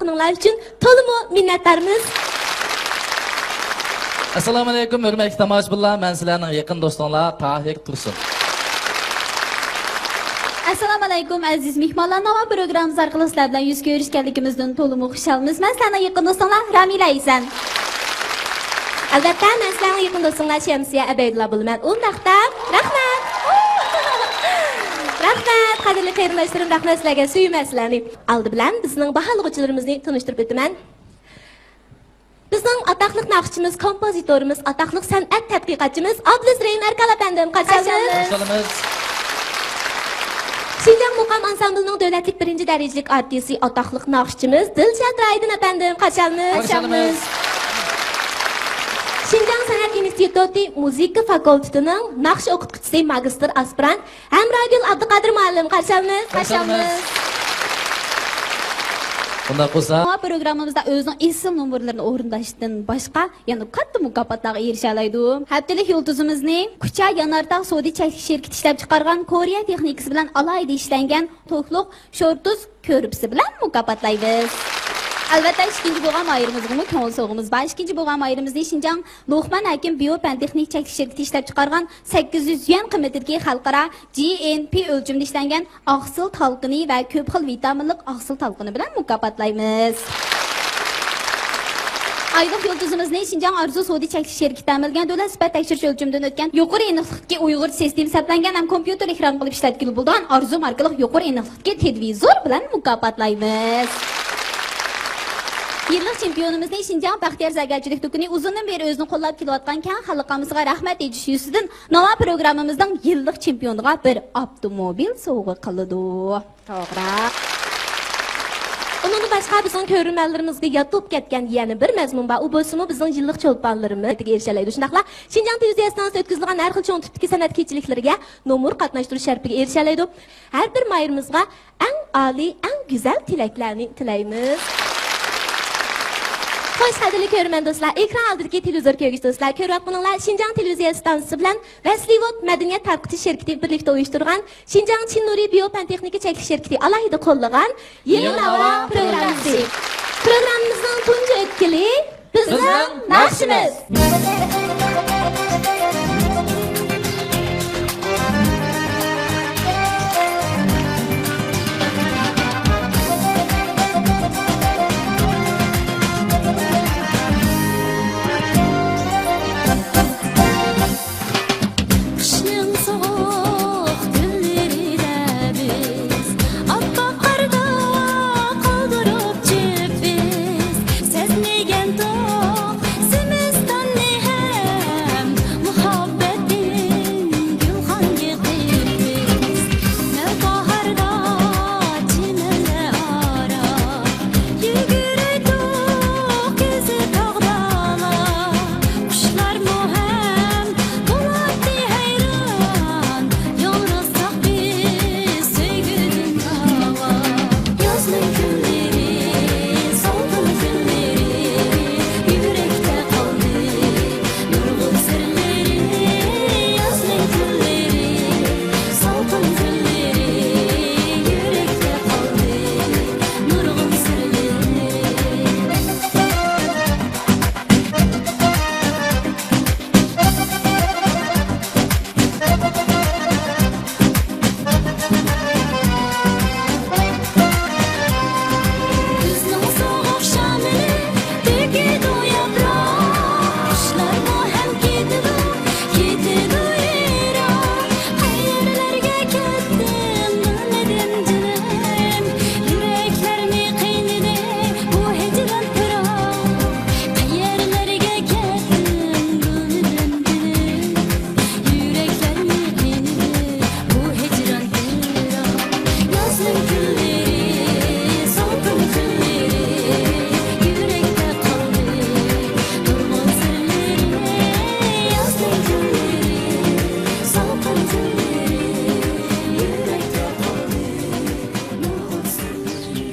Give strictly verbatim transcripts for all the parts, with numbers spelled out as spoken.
ئۈچۈن تولىمۇ مىننەتدارمىز. ئەسسالامۇئەلەيكۇم، ھۆرمەتلىك تاماشىبىنلار، مەن سىلەرنىڭ يېقىن دوستۇڭلار تاھىر تۇرسۇن. ئەسسالامۇئەلەيكۇم، ئەزىز مېھمانلار، ناۋا پروگراممىمىز ئارقىلىق سىلەر بىلەن يۈز كۆرۈشكەنلىكىمىزدىن تولىمۇ خۇشالمىز. مەن سىلەرنىڭ يېقىن دوستۇڭلار رامىلە ھەيسەن. ئەلۋەتتە، مەن سىلەرنىڭ يېقىن دوستۇڭلار شەمسىيە ئەبەيدۇللا بولىمەن. ئۇنداقتا، رەھمەت! رەھمەت، قەدىرلىك قېرىنداشلىرىم، رەھمەت سىلەرگە، سۆيىمەن سىلەرنى. ئالدى بىلەن بىزنىڭ باھالىق ئوقۇغۇچىلىرىمىزنى تونۇشتۇرۇپ ئۆتىمەن. بىزنىڭ ئاتاقلىق ناخشىچىمىز، كومپوزىتورىمىز، ئاتاقلىق سەنئەت تەتقىقاتچىمىز ئابلىز رەھىم ئەركان ئەپەندىم، قارشى ئالىمىز. قارشى ئالىمىز. شىنجاڭ مۇقام ئانسامبىلىنىڭ دۆلەتلىك بىرىنچى دەرىجىلىك ئارتىسى، ئاتاقلىق ناخشىچىمىز دىلشات رايدىن ئەپەندىم، قارشى ئالىمىز. قارشى ئالىمىز. شىنجاڭ سەنئەت ئىنستىتۇتى مۇزىكا فاكۇلتېتىنىڭ ناخشا ئوقۇتقۇچىسى، ماگىستىر ئاسپىرانت ھەمراگۈل ئابدۇقادىر مۇئەللىم، قارشى ئالىمىز. قارشى ئالىمىز. ئۇنداق بولسا، پروگراممىمىزدا ئۆزىنىڭ ئېسىل نومۇرلىرىنى ئورۇنداشتىن باشقا، يەنە كاتتا مۇكاپاتلارغا ئېرىشەلەيدۇ. ھەپتىلىك يۇلتۇزىمىزنى كۇچا يانارتاغ سودا چەكلىك شىركىتى ئىشلەپچىقارغان كورېيە تېخنىكىسى بىلەن ئالاھىدە ئىشلەنگەن توكلۇق شورتۇس كۆرپىسى بىلەن مۇكاپاتلايمىز. ئەلۋەتتە، ئىككىنچى بولغان ماھىرىمىزغىمۇ كۆڭۈل سوۋغىمىز بار. ئىككىنچى بولغان ماھىرىمىزنى شىنجاڭ لوقمان ھەكىم بىيو پەن تېخنىك چەكلىك شىركىتى ئىشلەپچىقارغان سەككىز يۈز يۈەن قىممىتىدىكى خەلقئارا جى ئېن پى ئۆلچىمىدە ئىشلەنگەن ئاقسىل تالقىنى ۋە كۆپ خىل ۋىتامىنلىق ئاقسىل تالقىنى بىلەن مۇكاپاتلايمىز. ئايلىق يۇلتۇزىمىزنى شىنجاڭ ئارزۇ سودا چەكلىك شىركىتى تەمىنلىگەن دۆلەت سۈپەت تەكشۈرۈش ئۆلچىمىدىن ئۆتكەن يۇقىرى ئېنىقلىقتىكى ئۇيغۇرچە سىستېما سەپلەنگەن ھەم كومپيۇتېر ئېكران قىلىپ ئىشلەتكىلى بولىدىغان ئارزۇ ماركىلىق يۇقىرى ئېنىقلىقتىكى تېلېۋىزور بىلەن مۇكاپاتلايمىز. يىللىق چېمپىيونىمىزنى شىنجاڭ بەختىيار زەرگەرچىلىك دۇكىنى ئۇزۇندىن بېرى ئۆزىنى قوللاپ كېلىۋاتقان كەڭ خەلق ئاممىسىغا رەھمەت ئېيتىش يۈزىسىدىن ناۋا پروگراممىمىزنىڭ يىللىق چېمپىيونىغا بىر ئاپتوموبىل سوۋغا قىلىدۇ. توغرا. ئۇنىڭدىن باشقا، بىزنىڭ كۆرۈرمەنلىرىمىزگە ياد بولۇپ كەتكەن يەنە بىر مەزمۇن بار. ئۇ بولسىمۇ بىزنىڭ يىللىق چولپانلىرىمىز ئېرىشەلەيدۇ. شۇنداقلا شىنجاڭ تېلېۋىزىيە ئىستانسىسىدا ئۆتكۈزۈلگەن ھەر خىل چوڭ تىپتىكى سەنئەت كېچىلىكلىرىگە نومۇر قاتناشتۇرۇش شەرىپىگە ئېرىشەلەيدۇ. ھەر بىر ماھىرىمىزغا ئەڭ ئالىي، ئەڭ گۈزەل تىلەكلەرنى تىلەيمىز. خوش، قەدىرلىك كۆرۈرمەن دوستلار، ئېكران ئالدىدىكى تېلېۋىزور كۆرگۈچى دوستلار، كۆرۈۋاتقىنىڭلار شىنجاڭ تېلېۋىزىيە ئىستانسىسى بىلەن ۋەسلىۋوت مەدەنىيەت تارقىتىش شىركىتى بىرلىكتە ئۇيۇشتۇرغان شىنجاڭ چىن نۇرى بىيو پەن تېخنىكا چەكلىك شىركىتى ئالاھىدە قوللىغان يېڭى ناۋا پروگراممىسى. پروگراممىمىزنىڭ تۇنجى ئۆتكىلى بىزنىڭ ناخشىمىز. قىشنىڭ سوغۇق كۈنلىرىدە بىز ئاپئاق قاردا قالدۇرۇپ جىپىز، سەزمىگەنتۇق زىمىستاننى ھەم مۇھەببەتتىن گۈلخانگا قېپىز. نەۋباھاردا چىمەنلەر ئارا يۈگۈرەيتتۇق كۆزى تاغ دالا. قۇشلارمۇ ھەم بولاتتى ھەيران، ياڭرىساق بىز سۆيگۈدىن ناۋا. يازنىڭ كۈنلىرى، سالقىن كۈنلىرى يۈرەكتە قالدى. نۇرغۇن سىرلىرى، يازنىڭ كۈنلىرى، سالقىن كۈنلىرى يۈرەكتە قالدى. نۇرغۇن سىرلىرى. كۈزنىڭ سوغۇق شامىلى تۆكىدۇ ياپراق، قۇشلارمۇ ھەم كېتىدۇ، كېتىدۇ يىراق. قەيەرلەرگە كەتتىڭ بىلمىدىم جېنىم، يۈرەكلەرنى قىينىدى بۇ ھىجران پىراق. قەيەرلەرگە كەتتىڭ بىلمىدىم جېنىم، يۈرەكلەرنى قىينىدى بۇ ھىجران پىراق. يازنىڭ كۈنلىرى، سالقىن كۈنلىرى يۈرەكتە قالدى. نۇرغۇن سىرلىرى، يازنىڭ كۈنلىرى، سالقىن كۈنلىرى يۈرەكتە قالدى. نۇرغۇن سىرلىرى.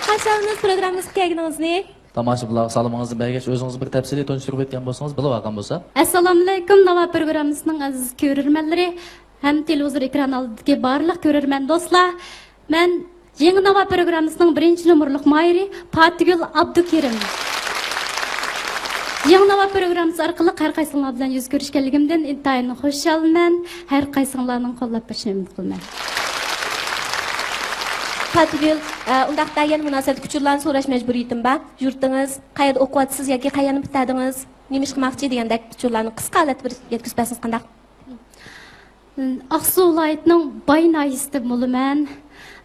قارشى ئالىمىز پروگراممىمىزغا كەلگىنىڭىزنى. تاماشىبىنلارغا سالىمىڭىزنى بەرگەچ، ئۆزىڭىزنى بىر تەپسىلىي تونۇشتۇرۇپ ئۆتكەن بولسىڭىز، بولۇۋالغان بولسا. ئەسسالامۇئەلەيكۇم، ناۋا پروگراممىسىنىڭ ئەزىز كۆرۈرمەنلىرى ھەم تېلېۋىزور ئېكران ئالدىدىكى بارلىق كۆرۈرمەن دوستلار. مەن يېڭى ناۋا پروگراممىسىنىڭ بىرىنچى نومۇرلۇق ماھىرى پاتىگۈل ئابدۇكېرىم. يېڭى ناۋا پروگراممىسى ئارقىلىق ھەر قايسىڭلار بىلەن يۈز كۆرۈشكەنلىكىمدىن ئىنتايىن خۇشالمەن. ھەر قايسىڭلارنىڭ قوللاپ بېرىشىنى ئۈمىد قىلىمەن. پاتىگۈل، ئە، ئۇنداقتا يەنە مۇناسىۋەتلىك ئۇچۇرلارنى سوراش مەجبۇرىيىتىم بار. يۇرتىڭىز، قەيەردە ئوقۇۋاتىسىز ياكى قەيەرنى پۈتتۈردىڭىز، نېمە ئىش قىلماقچى دېگەندەك ئۇچۇرلارنى قىسقا ھالەتتە بىر يەتكۈزۈپ بەرسىڭىز قانداق؟ ئاقسۇ ۋىلايىتىنىڭ باي ناھىيىسىدىن بولىمەن.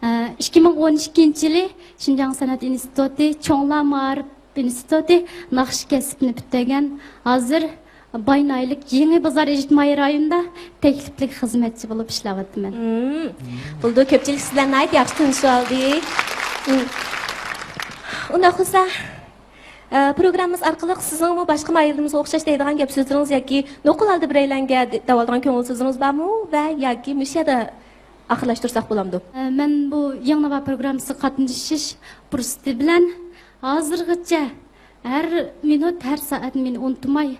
ئە، ئىككى مىڭ ئون ئىككىنچى يىلى شىنجاڭ سەنئەت ئىنستىتۇتى، چوڭلار مائارىپ ئىنستىتۇتى ناخشا كەسپىنى پۈتتۈرگەن. ھازىر باي ناھىيەلىك يېڭى بازار ئىجتىمائىي رايونىدا تەكلىپلىك خىزمەتچى بولۇپ ئىشلەۋاتىمەن. مم. بولىدۇ، كۆپچىلىك سىز بىلەن ناھايىتى ياخشى تونۇشۇۋالدى. مم. ئۇنداق بولسا، ئە، پروگراممىمىز ئارقىلىق سىزنىڭمۇ باشقا ماھىرلىرىمىزغا ئوخشاش دەيدىغان گەپ سۆزلىرىڭىز ياكى نوقۇل ھالدا بىرەيلەنگە دە-، دەۋالىدىغان كۆڭۈل سۆزىڭىز بارمۇ ۋە ياكى مۇشۇ يەردە ئاخىرلاشتۇرساق بولامدۇ؟ ئە، مەن بۇ يېڭى ناۋا پروگراممىسىغا قاتنىشىش پۇرسىتى بىلەن ھازىرغىچە ھەر مىنۇت، ھەر سائەت مېنى ئۇنتۇماي،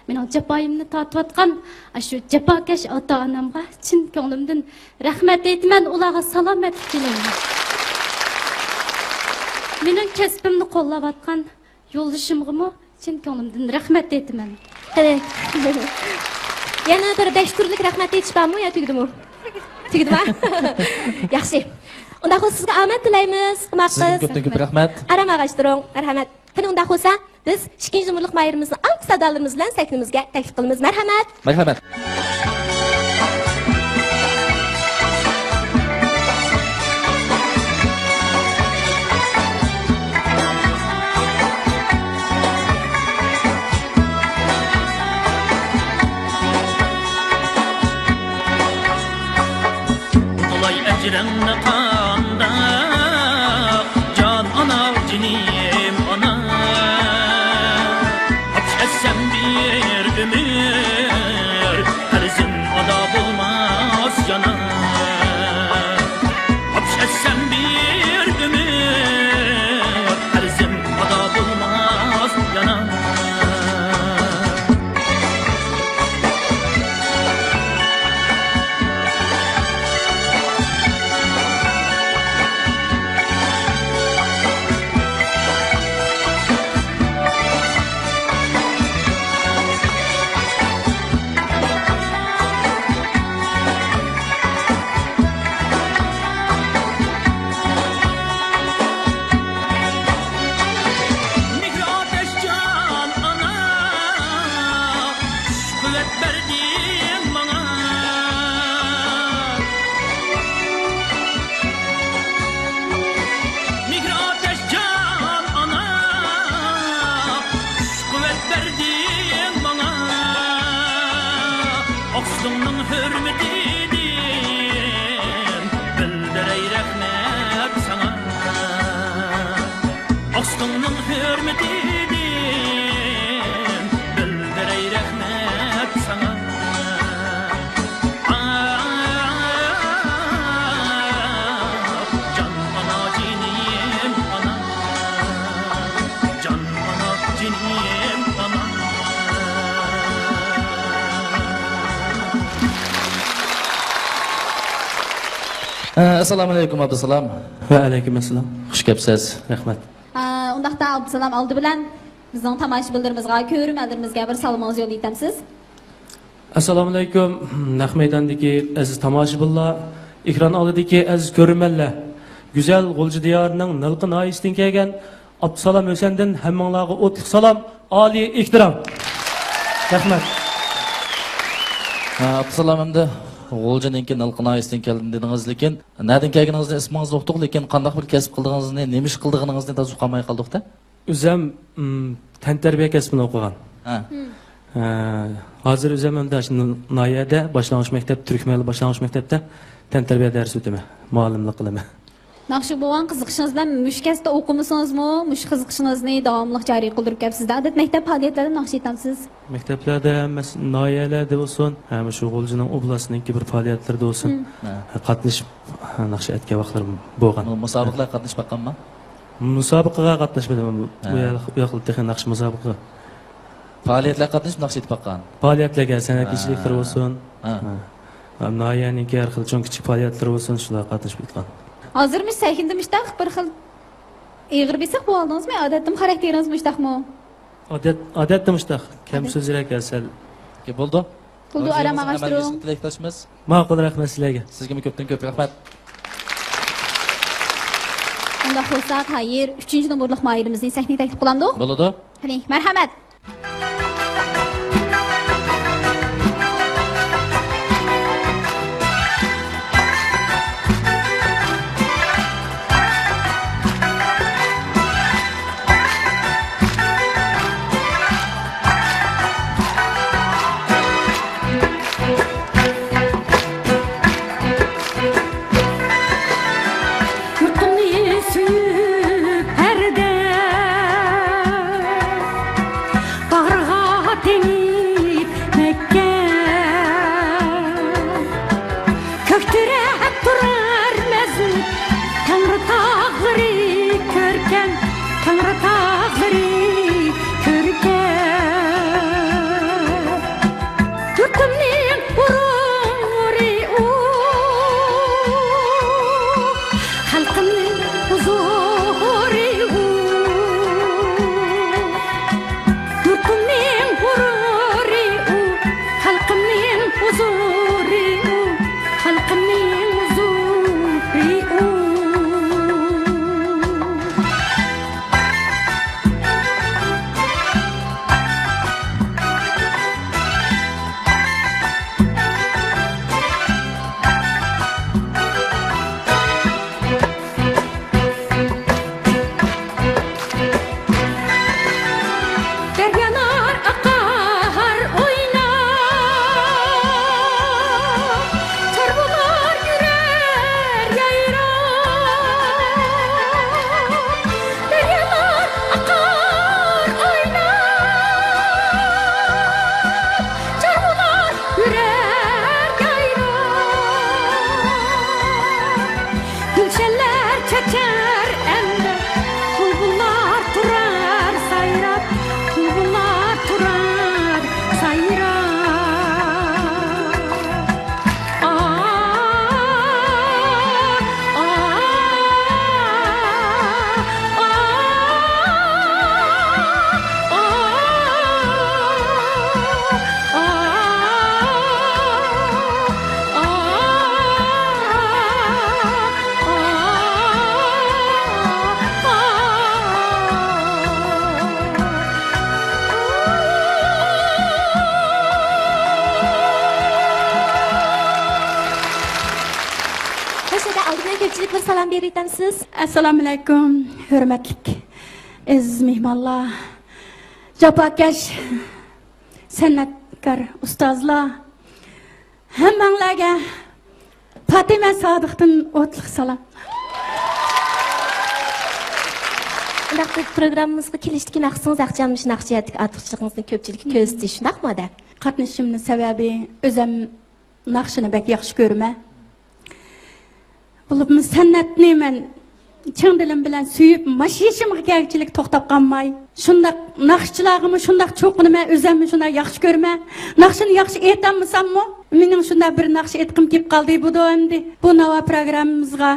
مېنىڭ جاپايىمنى تارتىۋاتقان ئاشۇ جاپاكەش ئاتا-ئانامغا چىن كۆڭلۈمدىن رەھمەت ئېيتىمەن، ئۇلارغا سالامەتلىك تىلەيمەن. مېنىڭ كەسپىمنى قوللاۋاتقان يولدىشىمغىمۇ چىن كۆڭلۈمدىن رەھمەت ئېيتىمەن. قېنى، يەنە بىر بەش تۈرلۈك رەھمەت ئېيتىش بارمۇ يا تۈگىدىمۇ؟ تۈگىدىما؟ ياخشى. ئۇنداق بولسا سىزگە ئامەت تىلەيمىز، قىمار سىزگە قىز. كۆپتىن كۆپ رەھمەت. ئارام ئاغاچ تۇرۇڭ، مەرھەمەت. قېنى ئۇنداق بولسا، بىز ئىككىنچى نومۇرلۇق ماھىرىمىزنى ئالقىش سادالىرىمىز بىلەن سەھنىمىزگە تەكلىپ قىلىمىز. مەرھەمەت! مەرھەمەت! ئۇدۇلاي ئەجرىڭنى قانداق، جان ئانا، جېنىم ئانا. ئاپىرىش ئەتسەم بىر ئۆمۈر، قەرزىم ئادا بولماس يانا. ئاپىرىش ئەتسەم بىر ئۆمۈر، قەرزىم ئادا بولماس يانا. مېھرى ئاتەش جان ئانا، كۈچ قۇۋۋەت بەردىڭ ماڭا. مېھرى ئاتەش جان ئانا، كۈچ قۇۋۋەت بەردىڭ ماڭا. ئاقسۇدۇڭنىڭ ھۆرمىتىدىن بىلدۈرەي رەھمەت ساڭا. ئاقسۇدۇڭنىڭ ھۆرمىتىدىن بىلدۈرەي رەھمەت ساڭا. ئاھ، جان ئانا، جېنىم ئانا، جان ئانا، جېنىم ئانا. ئەسسالامۇئەلەيكۇم، ئابدۇسالام. ۋەئەلەيكۇم ئەسسالام. خۇش كەپسىز. رەھمەت. ئە، ئۇنداقتا ئابدۇسالام، ئالدى بىلەن بىزنىڭ تاماشىبىنلىرىمىزغا، كۆرۈرمەنلىرىمىزگە بىر سالىمىڭىزنى يوللىۋېتەمسىز؟ ئەسسالامۇئەلەيكۇم، نەق مەيداندىكى ئەزىز تاماشىبىنلار، ئېكران ئالدىدىكى ئەزىز كۆرۈرمەنلەر، گۈزەل غۇلجا دىيارىنىڭ نىلقا ناھىيەسىدىن كەلگەن ئابدۇسالام ھۈسەندىن ھەممىڭلارغا ئوتلۇق سالام، ئالىي ئېھتىرام. رەھمەت. ھە، ئابدۇسالام ئەمدى غۇلجىنىڭكى نىلقا ناھىيەسىدىن كەلدىم دېدىڭىز، لېكىن نەدىن كەلگىنىڭىزنى ئېسىمىزدە ئۇقتۇق، لېكىن قانداق بىر كەسىپ قىلىدىغىنىڭىزنى، نېمە ئىش قىلىدىغىنىڭىزنى تازا ئۇقالماي قالدۇق-دە. ئۆزۈم، ئىم، تەنتەربىيە كەسپىنى ئوقۇغان. ھە. ھە، ھازىر ئۆزۈم ئەمدى شۇ ناھىيەدە باشلانغۇچ مەكتەپ، تۈركمەنلىك باشلانغۇچ مەكتەپتە تەنتەربىيە دەرس ئۆتىمەن، مۇئەللىملىك قىلىمەن. ناخشىغا بولغان قىزىقىشىڭىز بىلەن مۇشۇ كەسىپتە ئوقۇمىسىڭىزمۇ، مۇشۇ قىزىقىشىڭىزنى داۋاملىق جارى قىلدۇرۇپ كەپسىز-دە. ئادەتتە مەكتەپ پائالىيەتلەردە ناخشا ئېيتامسىز؟ مەكتەپلەردە ھەممىسى، ناھىيەلەردە بولسۇن، ھەم شۇ غۇلجىنىڭ ئوبلاستىنىڭكى بىر پائالىيەتلىرىدە بولسۇن، ھە، قاتنىشىپ، ھە، ناخشا ئېيتكەن ۋاقىتلىرىم بولغان. مۇ-، مۇسابىقىلەرگە قاتنىشىپ باققانما؟ مۇسابىقىگە قاتناشمىدىم. بۇ ھە. يا-، ياقلىق تېخى ناخشا مۇسابىقىگە. پائالىيەتلەرگە قاتنىشىپ ناخشا ئېيتىپ باققان؟ پائالىيەتلەرگە، سەنئەت ھە. كېچىلىكلىرى بولسۇن. ھە. ھە. ھەم ناھىيەنىڭكى ھەر خىل چوڭ كىچىك پائالىيەتلىرى بولسۇن، شۇلارغا قاتنىشىپ ئېيتقان. ھازىرمۇ سەھنىدە مۇشتاق بىر خىل ئېغىر بېسىق بولۇۋالدىڭىزمۇ؟ ئادەتتىمۇ خاراكتېرىڭىز مۇشتاقمۇ؟ ئادەت، ئادەتتە مۇشتاق. كەم سۆزلىرەك سەل. ياكى بولدى. بولدى، ئارام ئالماشتۇرۇڭ. تىلەكداشمىز. ماقۇل، رەھمەت سىلەرگە. سىزگىمۇ كۆپتىن كۆپ رەھمەت. ئۇنداق بولسا، تايىر ئۈچىنچى نومۇرلۇق ماھىرىمىزنى سەھنىگە تەكلىپ قىلامدۇق؟ بولىدۇ. قېنى، مەرھەمەت. يۇرتۇمنى سۆيۈپ ھەردەم باغرىغا تېڭىپ مەككە، كۆكتۈرەپ تۇرار مەزمۇت تەڭرى تاغلىرى كۆركەم، تەڭرى تاغلىرى كۆركەم. يۇرتۇمنىڭ غۇرۇرى ئۇ، خەلقىمنىڭ ھۇزۇرى ئۇ. يۇرتۇمنىڭ غۇرۇرى ئۇ، خەلقىمنىڭ ھۇزۇرى ئۇ، خەلقىمنىڭ ھۇزۇرى ئۇ. دەريالار ئاقار ئويناپ، چارۋىلار يۈرەر يايراپ. دەريالار ئاقار ئويناپ، چارۋىلار يۈرەر يايراپ. گۈلشەنلەر چېچەر ئەمدى، بۇلبۇللار تۇرار سايراپ، بۇلبۇللار تۇرار سايراپ. خوش، ئەدە، ئالدى بىلەن كۆپچىلىككە بىر سالام بېرىۋېتەمسىز؟ ئەسسالامۇئەلەيكۇم، ھۆرمەتلىك ئەزىز مېھمانلار، جاپاكەش سەنئەتكار ئۇستازلار، ھەممەڭلارگە پاتىمە سادىقتىن ئوتلۇق سالام. ئۇنداق، بىز پروگراممىمىزغا كېلىشتىكى مەقسىتىڭىز ھەقىچان مۇشۇ ناخشا جەھەتتىكى ئارتۇقچىلىقىڭىزنى كۆپچىلىككە كۆرسىتىش، شۇنداقمۇ ئادە؟ قاتنىشىشىمنىڭ سەۋەبى، ئۆزۈم ناخشىنى بەك ياخشى كۆرىمەن. بولۇپمۇ سەنئەتنى مەن چىن دىلىم بىلەن سۆيۈپ، مانا يېشىمغا كەلگۈچىلىك توختاپ قالماي، شۇنداق ناخشىچىلارغىمۇ شۇنداق چوقۇنىمەن، ئۆزۈممۇ شۇنداق ياخشى كۆرىمەن. ناخشىنى ياخشى ئېيتالمىساممۇ، مېنىڭ شۇنداق بىر ناخشا ئېيتقۇم كېلىپ قالدى، بۇدۇ ئەمدى. بۇ ناۋا پروگراممىمىزغا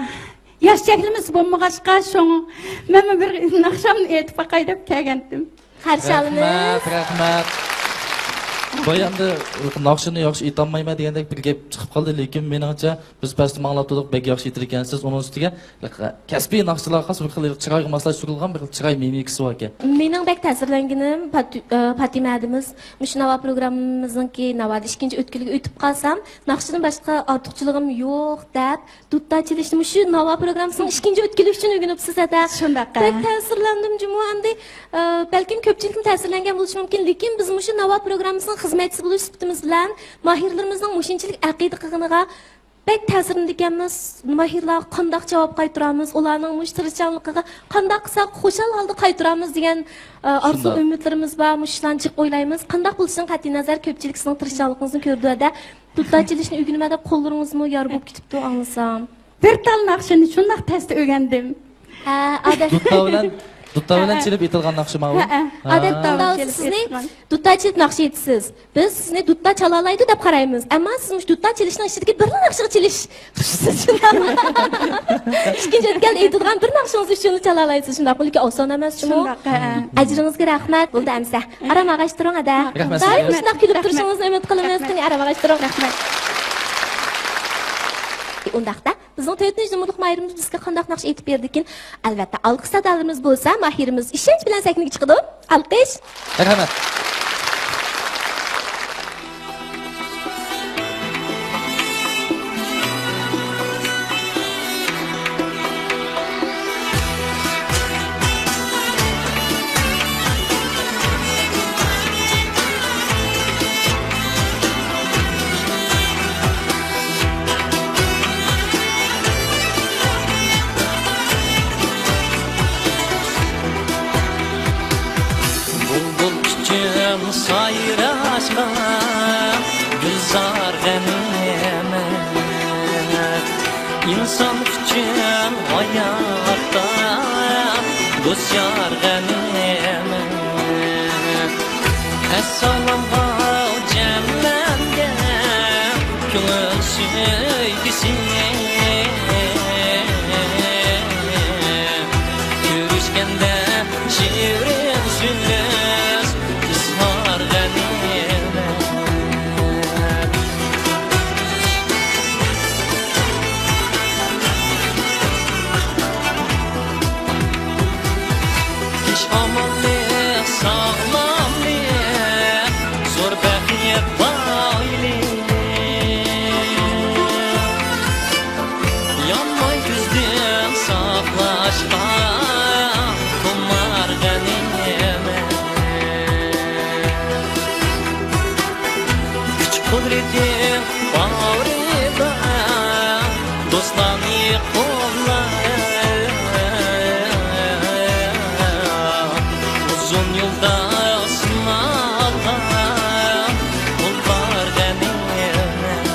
ياش چەكلىمىسى بولمىغاچقا، شۇڭا مەنمۇ بىر ناخشامنى ئېيتىپ باقاي دەپ كەلگەنتىم. قارشى ئالىمىز. رەھمەت، رەھمەت. بايا ئەمدى ناخشىنى ياخشى ئېيتالمايمەن دېگەندەك بىر گەپ چىقىپ قالدى، لېكىن مېنىڭچە بىز پەستە ئاڭلاپ تۇردۇق، بەك ياخشى ئېيتىدىكەنسىز. ئۇنىڭ ئۈستىگە كەسپىي ناخشىچىلارغا خاس بىر خىل چىرايغا ماسلاشتۇرۇلغان بىر خىل چىراي مىمىكىسى باركەن. مېنىڭ بەك تەسىرلەنگىنىم پاتى-، ئە، پاتىمە ھەدىمىز مۇشۇ ناۋا پروگراممىمىزنىڭكى ناۋادا ئىككىنچى ئۆتكىلىگە ئۆتۈپ قالسام، ناخشىدىن باشقا ئارتۇقچىلىقىم يوق دەپ، دۇتتا چېلىشنى مۇشۇ ناۋا پروگراممىسىنىڭ ئىككىنچى ئۆتكىلى ئۈچۈن ئۆگىنىپسىز ھەدە. شۇنداق. بەك تەسىرلەندىم جۇمۇ ئەمدى. ئە، بەلكىم كۆپچىلىكمۇ تەسىرلەنگەن بولۇشى مۇمكىن، لېكىن بىز مۇشۇ ناۋا پروگراممىسىنىڭ خىزمەتچىسى بولۇش سۈپىتىمىز بىلەن ماھىرلىرىمىزنىڭ مۇشۇنچىلىك ئەقىدە قىلغىنىغا بەك تەسىرلىنىدىكەنمىز. ماھىرلارغا قانداق جاۋاب قايتۇرامىز، ئۇلارنىڭ مۇشۇ تىرىشچانلىقىغا قانداق قىلساق خۇشال ھالدا قايتۇرامىز دېگەن، ئە، ئارزۇ، شۇنداق، ئۈمىدلىرىمىز بار. مۇشۇلارنى جىق ئويلايمىز. قانداق بولۇشىدىن قەتئىينەزەر، كۆپچىلىك سىزنىڭ تىرىشچانلىقىڭىزنى كۆرىدۇ ھەدە. دۇتتا چېلىشنى ئۆگىنىمەن دەپ قوللىرىڭىزمۇ يارا بولۇپ كېتىپتۇ، ئاڭلىسام. بىر تال ناخشىنى شۇنداق تەستە ئۆگەندىم. ھە، ئادەت. دۇتتا بىلەن دۇتتا بىلەن چېلىپ ئېيتىلغان ناخشىمۇ؟ ھەئە. ھە. ئادەتتە ئۇنداق بولسا سىزنى دۇتتا چېلىپ ناخشا ئېيتىسىز. بىز سىزنى دۇتتا چالالايدۇ دەپ قارايمىز. ئەمما سىز مۇشۇ دۇتتا چېلىشنىڭ ئىچىدىكى بىرلا ناخشىغا چېلىش قىلىپسىز. ئىككىنچى ئۆتكەلدە ئېيتىدىغان بىر ناخشىڭىز ئۈچۈنلا چالالايسىز، شۇنداقمۇ؟ لېكىن ئوسان ئەمەس جۇمۇ. شۇنداق، ھەئە. ئەجرىڭىزگە رەھمەت. بولدى ئەمىسە. ئارام ئاغاچ تۇرۇڭ، ئەدە. رەھمەت سىزگە. دائىم شۇنداق كۈلۈپ تۇرۇشىڭىزنى ئۈمىد قىلىمىز. رەھمەت. قېنى، ئارام ئاغاچ تۇرۇڭ. رەھمەت. ئۇنداقتا بىزنىڭ تۆتىنچى نومۇرلۇق ماھىرىمىز بىزگە قانداق ناخشا ئېيتىپ بېرىدىكىن؟ ئەلۋەتتە، ئالقىش سادالىرىمىز بولسا، ماھىرىمىز ئىشەنچ بىلەن سەھنىگە چىقىدۇ. ئالقىش! مەرھەمەت. بۇلبۇل ئۈچۈن سايراشقا گۈلزار غەنىيمەت، ئىنسان ئۈچۈن ھاياتتا دوست يار غەنىيمەت. ئەسسالامغا جەملەنگەن كۆڭۈل سۆيگۈسى، كۆرۈشكەندە شېرىن سۆز، ئىزھار غەنىيمەت. تىنچ ئامانلىق، ساغلاملىق، زور بەخت، بايلىق. يانماي كۈزدىن ساقلاشقا خۇمار غەنىيمەت. كۈچ قۇدرىتى باغرىدا دوستلارنى قوللاپ، ئۇزۇن يولدا سىنالغان قۇللار غەنىيمەت.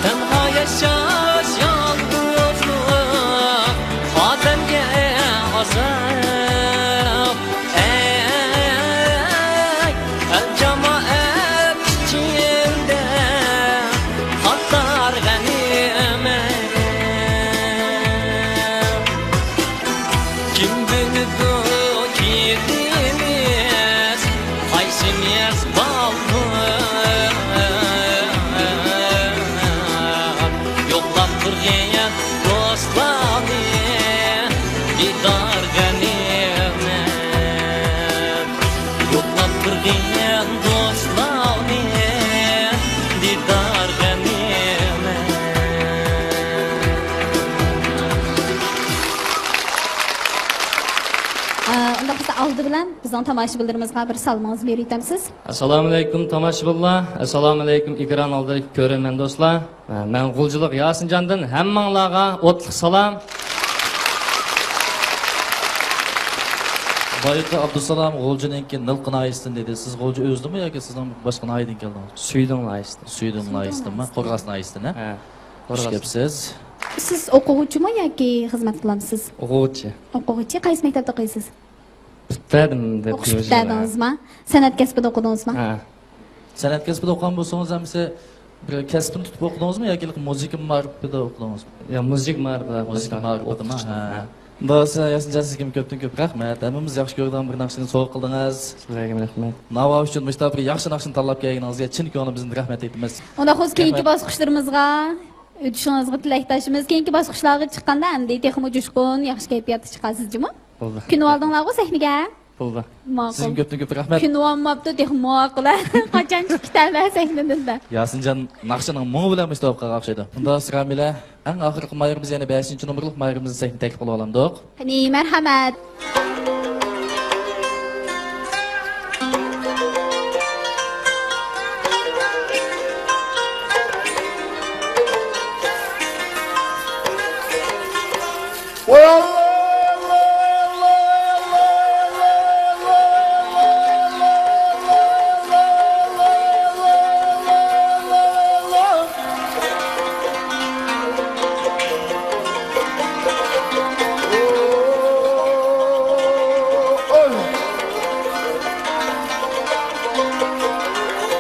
تەنھا ياشاش يالغۇزلۇق، ئادەمگە ئازاب. ئەي، ئەل جامائەت ئىچىدە قاتار غەنىيمەت. كىم بىلىدۇ كېيىنىمىز، قايسىمىز بالدۇر يوقلاپ تۇرغىن دوستلارنى، دىدار غەنىيمەت. يوقلاپ تۇرغىن دوستلارنى، دىدار غەنىيمەت. ئە، ئۇنداق بولسا، ئالدى بىلەن بىزنىڭ تاماشىبىنلىرىمىزغا بىر سالىمىڭىزنى بېرىۋېتەمسىز؟ ئەسسالامۇئەلەيكۇم، تاماشىبىنلار. ئەسسالامۇئەلەيكۇم، ئېكران ئالدىدىكى كۆرۈرمەن دوستلار. مەن غۇلجىلىق ياسىنجاندىن ھەممىڭلارغا ئوتلۇق سالام. بايىقى ئابدۇسالام غۇلجىنىڭكى نىلقا ناھىيەسىدىن دېدى. سىز غۇلجا ئۆزىدىنمۇ ياكى سىزنىڭ باشقا ناھىيەدىن كەلدىڭىز؟ سۈيدۈڭ ناھىيەسىدىن. سۈيدۈڭ ناھىيەسىدىنمۇ؟ قورغاس ناھىيەسىدىن، ھە؟ ھە، قورغاس. خۇش كەپسىز. سىز ئوقۇغۇچىمۇ ياكى خىزمەت قىلامسىز؟ ئوقۇغۇچى. ئوقۇغۇچى. قايسى مەكتەپتە ئوقۇيسىز؟ پۈتتەردىم دەپ ئوقۇش پۈتتەردىڭىزما؟ سەنئەت كەسپىدە ئوقۇدىڭىزما؟ ھە. سەنئەت كەسپىدە ئوقۇغان بولسىڭىز، ئەمىسە بىر كەسىپنى تۇتۇپ ئوقۇدىڭىزمۇ ياكى مۇزىكا مائارىپىدا ئوقۇدىڭىزمۇ؟ يا، مۇزىكا مائارىپىدا. مۇزىكا مائارىپىدىما؟ ھە. ھە. دوستلار، ياسىنجان سىزگىمۇ كۆپتىن كۆپ رەھمەت. ھەممىمىز ياخشى كۆرىدىغان بىر ناخشىنى سوۋغا قىلدىڭىز. سىلەرگىمۇ رەھمەت. ناۋا ئۈچۈن مۇشۇنداق بىر ياخشى ناخشىنى تاللاپ كەلگىنىڭىزگە چىن كۆڭلىمىزدىن رەھمەت ئېيتىمىز. ئۇنداق بولسا كېيىنكى باسقۇچلىرىمىزغا ئۆتۈشىڭىزگە تىلەكداشمىز. كېيىنكى باسقۇچلارغا چىققاندا ئەمدى تېخىمۇ جۇشقۇن، ياخشى كەيپىياتتا چىقارسىز جۇمۇ. بولدى. كۈنۈۋالدىڭلارغۇ سەھنىگە؟ بولدى. ماقۇل. سىزگىمۇ كۆپتىن كۆپ رەھمەت. كۈنۈۋالماپتۇ تېخى ماقۇل. قاچان چىقىپ كېتەلەر سەھنىدىن دەپ. ياسىنجان ناخشىنىڭ مۇڭى بىلەن مۇشۇ تاپقان ئوخشايدۇ. ئۇنداق سىرامىلە، ئەڭ ئاخىرقى ماھىرىمىز، يەنە بەشىنچى نومۇرلۇق ماھىرىمىزنىڭ سەھنىگە تەكلىپ قىلىۋالامدۇق. قېنى، مەرھەمەت.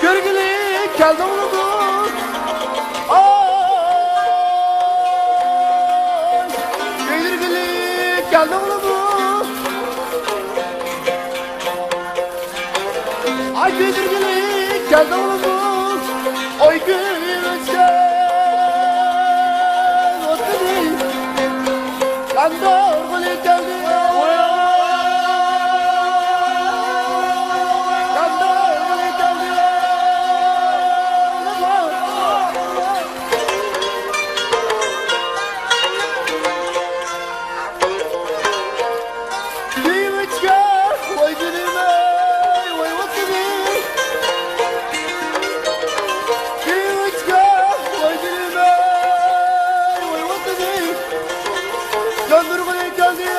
كۆرگىلى كەلدىڭلىمۇ؟ ئاي، كۆيدۈرگىلى كەلدىڭلىمۇ؟ ئاي، كۆيدۈرگىلى كەلدىڭلىمۇ؟ ئاي، كۆيۈپ ئۆچكەن ئوتنى ياندۇرغىلى كەلدىم. ياندۇرغىلى كەلدىم. كۆيۈپ ئۆچكەن ۋاي جېنىم ئەي، ۋاي ۋەتىنىم. كۆيۈپ ئۆچكەن ۋاي جېنىم ئەي، ۋاي ۋەتىنىم. ياندۇرغىلى كەلدى.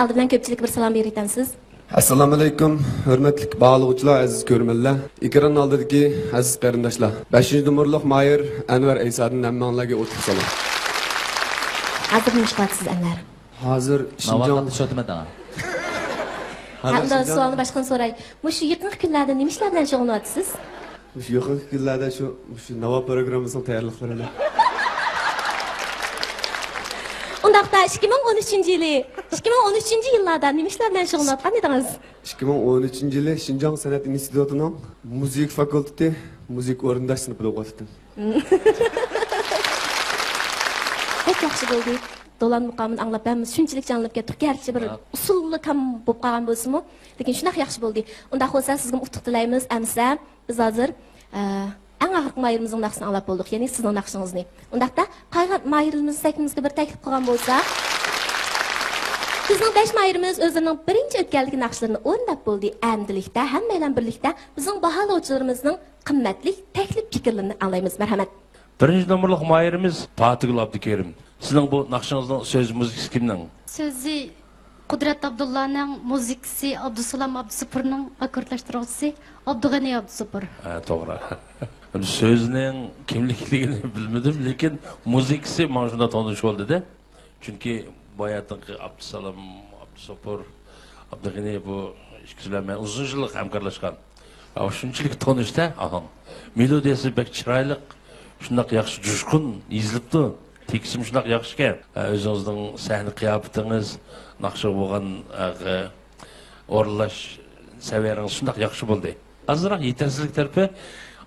ئالدى بىلەن كۆپچىلىككە بىر سالام بېرىۋېتەمسىز؟ ئەسسالامۇئەلەيكۇم، ھۆرمەتلىك باھالىغۇچىلار، ئەزىز كۆرۈرمەنلەر، ئېكران ئالدىدىكى ئەزىز قېرىنداشلار. بەشىنچى نومۇرلۇق ماھىر ئەنۋەر ئەيسادىن ھەممىڭلارگە ئوتلۇق سالام. ھازىر نېمە ئىش قىلىۋاتىسىز، ئەنۋەر؟ ھازىر شىنجاڭ. ناۋاقىتتا شۇ دېمىدىڭ. ھازىر ئەمدى شىنجاڭ. سوئالنى باشقىدىن سوراي. مۇشۇ يېقىنقى كۈنلەردە نېمە ئىشلار بىلەن شۇغۇللىنىۋاتىسىز؟ مۇشۇ يېقىنقى كۈنلەردە شۇ، مۇشۇ ناۋا پروگراممىسىنىڭ تەييارلىقلىرىدا. ئۇنداقتا ئىككى مىڭ ئون ئۈچىنچى يىلى، ئىككى مىڭ ئون ئۈچىنچى يىللاردا نېمە ئىشلار بىلەن شۇغۇللىنىۋاتقان ئىدىڭىز؟ ئىككى مىڭ ئون ئۈچىنچى يىلى شىنجاڭ سەنئەت ئىنستىتۇتىنىڭ مۇزىكا فاكۇلتېتى مۇزىكا ئورۇنداش سىنىپىدا ئوقۇۋاتىتتىم. بەك ياخشى بولدى. دولان مۇقامىنى ئاڭلاپ ھەممىمىز شۇنچىلىك جانلىنىپ كەتتۇق. گەرچە بىر ھە. ئۇسسۇللا كام بولۇپ قالغان بولسىمۇ، لېكىن شۇنداق ياخشى بولدى. ئۇنداق بولسا سىزگىمۇ ئۇتۇق تىلەيمىز. ئەمىسە بىز ھازىر، ئە، ئەڭ ئاخىرقى ماھىرىمىزنىڭ ناخشىسىنى ئاڭلاپ بولدۇق، يەنى سىزنىڭ ناخشىڭىزنى. ئۇنداقتا قالغان ماھىرىمىز سەھنىمىزگە بىر تەكلىپ قىلغان بولسا. بىزنىڭ بەش ماھىرىمىز ئۆزلىرىنىڭ بىرىنچى ئۆتكەلدىكى ناخشىلىرىنى ئورۇنداپ بولدى. ئەمدىلىكتە ھەممەيلەن بىرلىكتە بىزنىڭ باھالىغۇچىلىرىمىزنىڭ قىممەتلىك تەكلىپ پىكىرلىرىنى ئاڭلايمىز. مەرھەمەت. بىرىنچى نومۇرلۇق ماھىرىمىز پاتىگۈل ئابدۇكېرىم. سىزنىڭ بۇ ناخشىڭىزنىڭ سۆز مۇزىكىسى كىمنىڭ؟ سۆزى قۇدرەت ئابدۇللانىڭ، مۇزىكىسى ئابدۇسالام ئابدۇسوپۇرنىڭ، ئاككوردلاشتۇرغۇچىسى ئابدۇغېنى ئابدۇسوپۇر. ھە، توغرا. سۆزنىڭ كىملىكلىكىنى بىلمىدىم، لېكىن مۇزىكىسى ماڭا شۇنداق تونۇش بولدى-دە. چۈنكى باياتىنقى ئابدۇسالام ئابدۇسوپۇر، ئابدۇغېنى بۇ ئىككىسى بىلەن مەن ئۇزۇن يىللىق ھەمكارلاشقان. ئاۋۇ شۇنچىلىك تونۇشتا، ئاھاڭ. مېلودىيەسى بەك چىرايلىق، شۇنداق ياخشى جۇشقۇن يېزىلىپتۇ. تېكىستىمۇ شۇنداق ياخشىكەن. ھە، ئۆزىڭىزنىڭ سەھنە قىياپىتىڭىز، ناخشىغا بولغان، ھە، ئورۇنلاش سەۋىيەڭىز شۇنداق ياخشى بولدى. ئازراق يېتەرسىزلىك تەرىپى،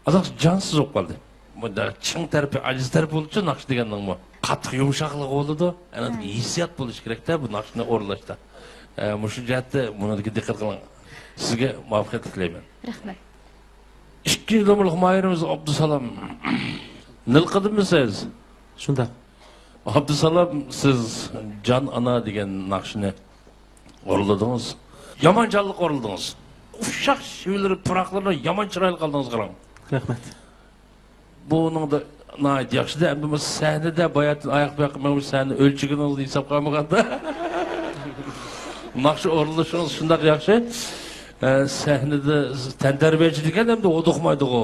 ئازراق جانسىز بولۇپ قالدى. بۇندا چىڭ تەرىپى، ئاجىز تەرىپى بولىدۇ ناخشا دېگەننىڭمۇ. قاتتىق يۇمشاقلىقى بولىدۇ. ئەنە ھە. ھېسسىيات بولۇشى كېرەكتە بۇ ناخشىنى ئورۇنلاشتا. ئە، مۇشۇ جەھەتتە بۇنىڭدىكى دىققەت قىلىڭ. سىزگە مۇۋەپپەقىيەتلەر تىلەيمەن. رەھمەت. ئىككىنچى نومۇرلۇق ماھىرىمىز ئابدۇسالام. نىلقىدىمۇ سىز؟ شۇنداق. ئابدۇسالام، سىز جان ئانا دېگەن ناخشىنى ئورۇنلىدىڭىز. يامان جانلىق ئورۇنلىدىڭىز. ئۇششاق شېۋىلىرى، پۇراقلىرىنى يامان چىرايلىق ئالدىڭىز، قاراڭ. رەھمەت. بۇنىڭدا ناھايىتى ياخشىدە، ئەمدى بۇ سەھنىدە باياتىن ئاياق بۇياققا مېڭىپ سەھنە ئۆلچىگىنىڭىزنى ھېسابقا ئالمىغاندا، ناخشا ئورۇنلىشىڭىز شۇنداق ياخشى. ئە، سەھنىدە تەنتەربىيەچى دېگەن ئەمدى ھودۇقمايدىغۇ.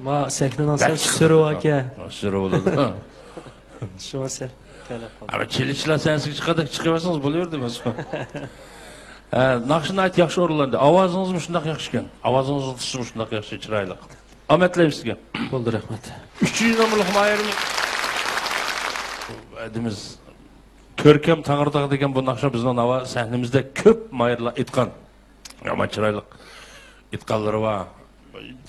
ما سەھنىنىڭ سەل سۈرى باركەن. سۈرى بولىدۇ. شۇڭا سەل تەلەپ قالدى. ئەمما چېلىشلار سەھنىسىگە چىققاندەك چىقىۋەرسىڭىز بولۇۋېرىدۇ مەسىلەن. ئە، ناخشا ناھايىتى ياخشى ئورۇنلاندى. ئاۋازىڭىزمۇ شۇنداق ياخشىكەن. ئاۋازىڭىزنىڭ تۇتۇشىمۇ شۇنداق ياخشى، چىرايلىق. ئامەت تىلەيمىز سىزگە. بولدى، رەھمەت. ئۈچىنچى نومۇرلۇق ماھىرىمىز. ھەدىمىز كۆركەم تەڭرىتاغ دېگەن بۇ ناخشا بىزنىڭ ناۋا سەھنىمىزدە كۆپ ماھىرلار ئېيتقان. يامان چىرايلىق ئېيتقانلىرى بار.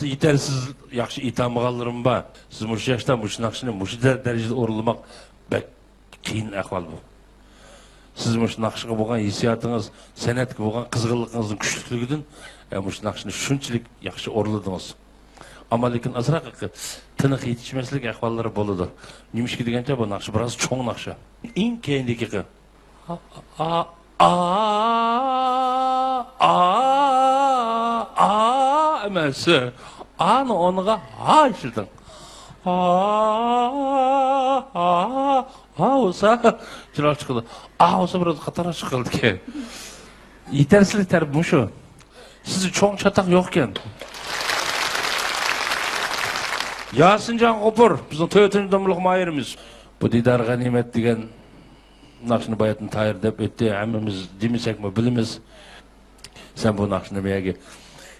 يېتەرسىز ياخشى ئېيتالمىغانلىرىمۇ بار. سىز مۇشۇ ياشتا مۇشۇ ناخشىنى مۇشۇ دەر-، دەرىجىدە ئورۇنلىماق بەك قىيىن ئەھۋال بۇ. سىز مۇشۇ ناخشىغا بولغان ھېسسىياتىڭىز، سەنئەتكە بولغان قىزغىنلىقىڭىزنىڭ كۈچلۈكلۈكىدىن، ئە، مۇشۇ ناخشىنى شۇنچىلىك ياخشى ئورۇنلىدىڭىز. ئەمما لېكىن ئازراق تىنىق يېتىشمەسلىك ئەھۋاللىرى بولىدۇ. نېمىشقا دېگەنچە بۇ ناخشا بىراز چوڭ ناخشا. ئەڭ كەينىدىكى ئا، ئا، ئا، ئا، ئا ئەمەس. ئانىڭ ئورنىغا ھا ئىشلىتىڭ. ئا، ئا، ئا بولسا چىرايلىق چىقىدۇ. ئا بولسا بىراز قاتارا چىقىدىكەن. يېتەرسىزلىك تەرىپى مۇشۇ. سىزدە چوڭ چاتاق يوقكەن. ياسىنجان غوپۇر، بىزنىڭ تۆتىنچى نومۇرلۇق ماھىرىمىز. بۇ دىدار غەنىيمەت دېگەن ناخشىنى باياتىن تاھىر دەپ ئۆتتى، ھەممىمىز دېمىسەكمۇ بىلىمىز. سەن بۇ ناخشىنى بۇ يەرگە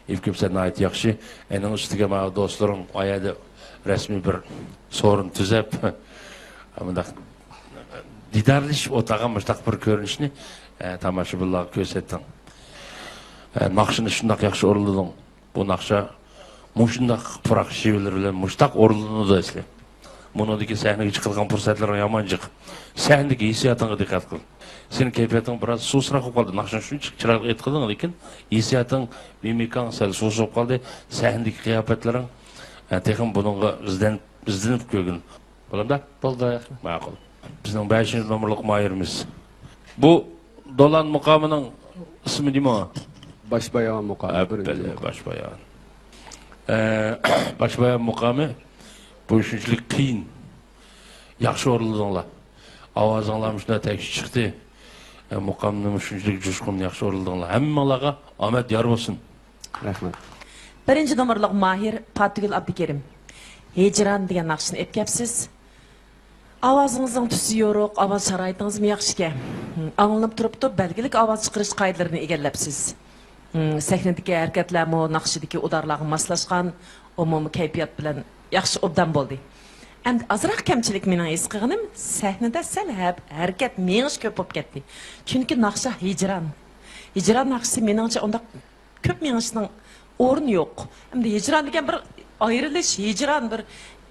ئېلىپ كېلىپسەن، ناھايىتى ياخشى. ئېنىڭ ئۈستىگە ماۋۇ دوستلىرىڭ ئۇ يەردە رەسمىي بىر سورۇن تۈزەپ، مۇنداق دىدارلىشىپ ئولتۇرغان مۇشۇنداق بىر كۆرۈنۈشنى، ئە، تاماشىبىنلارغا كۆرسەتتىڭ. ئە، ناخشىنى شۇنداق ياخشى ئورۇنلىدىڭ. بۇ ناخشا مۇشۇنداق پۇراق شېۋىلىرى بىلەن مۇشۇنداق ئورۇنلىنىدۇ ئەسلى. بۇنىڭدىكى سەھنىگە چىقىدىغان پۇرسەتلىرىڭ يامان جىق. سەھنىدىكى ھېسسىياتىڭغا دىققەت قىل. سېنىڭ كەيپىياتىڭ بىراز سۇسراق بولۇپ قالدى. ناخشىنى شۇنچىلىك چىرايلىق ئېيتقىنىڭ، لېكىن ھېسسىياتىڭ، مىمىكاڭ سەل سۇس بولۇپ قالدى. سەھنىدىكى قىياپەتلىرىڭ، ئە، تېخىمۇ بۇنىڭغا ئىزدەنىپ، ئىزدىنىپ كۆرگىن. بولامدا؟ بولدى. ماقۇل. بىزنىڭ بەشىنچى نومۇرلۇق ماھىرىمىز. بۇ دولان مۇقامىنىڭ ئىسمى نېمە؟ باش بايان مۇقامى، بىرىنچى ئەپپەلە، مۇقام. باش بايان. ئە، باش بايان مۇقامى بۇ شۇنچىلىك قىيىن. ياخشى ئورۇنلىدىڭلار. ئاۋازىڭلارمۇ شۇنداق تەكشى چىقتى. ئە، مۇقامنىمۇ شۇنچىلىك جۇشقۇن ياخشى ئورۇنلىدىڭلار. ھەممىڭلارغا ئامەت يار بولسۇن. رەھمەت. بىرىنچى نومۇرلۇق ماھىر پاتىگۈل ئابدۇكېرىم. ھىجران دېگەن ناخشىنى ئېلىپ كەپسىز. ئاۋازىڭىزنىڭ تۈسى يورۇق، ئاۋاز شارائىتىڭىزمۇ ياخشىكەن. ئاڭلىنىپ تۇرۇپتۇ، بەلگىلىك ئاۋاز چىقىرىش قائىدىلىرىنى ئىگىلەپسىز. سەھنىدىكى ھەرىكەتلەرمۇ ناخشىدىكى ئۇدارلارغا ماسلاشقان، ئومۇمىي كەيپىيات بىلەن ياخشى ئوبدان بولدى. ئەمدى ئازراق كەمچىلىك مېنىڭ ھېس قىلغىنىم، سەھنىدە سەل ھە-، ھەرىكەت مېڭىش كۆپ بولۇپ كەتتى. چۈنكى ناخشا ھىجران. ھىجران ناخشىسى مېنىڭچە ئۇنداق كۆپ مېڭىشنىڭ ئورنى يوق. ئەمدى ھىجران دېگەن بىر ئايرىلىش، ھىجران بىر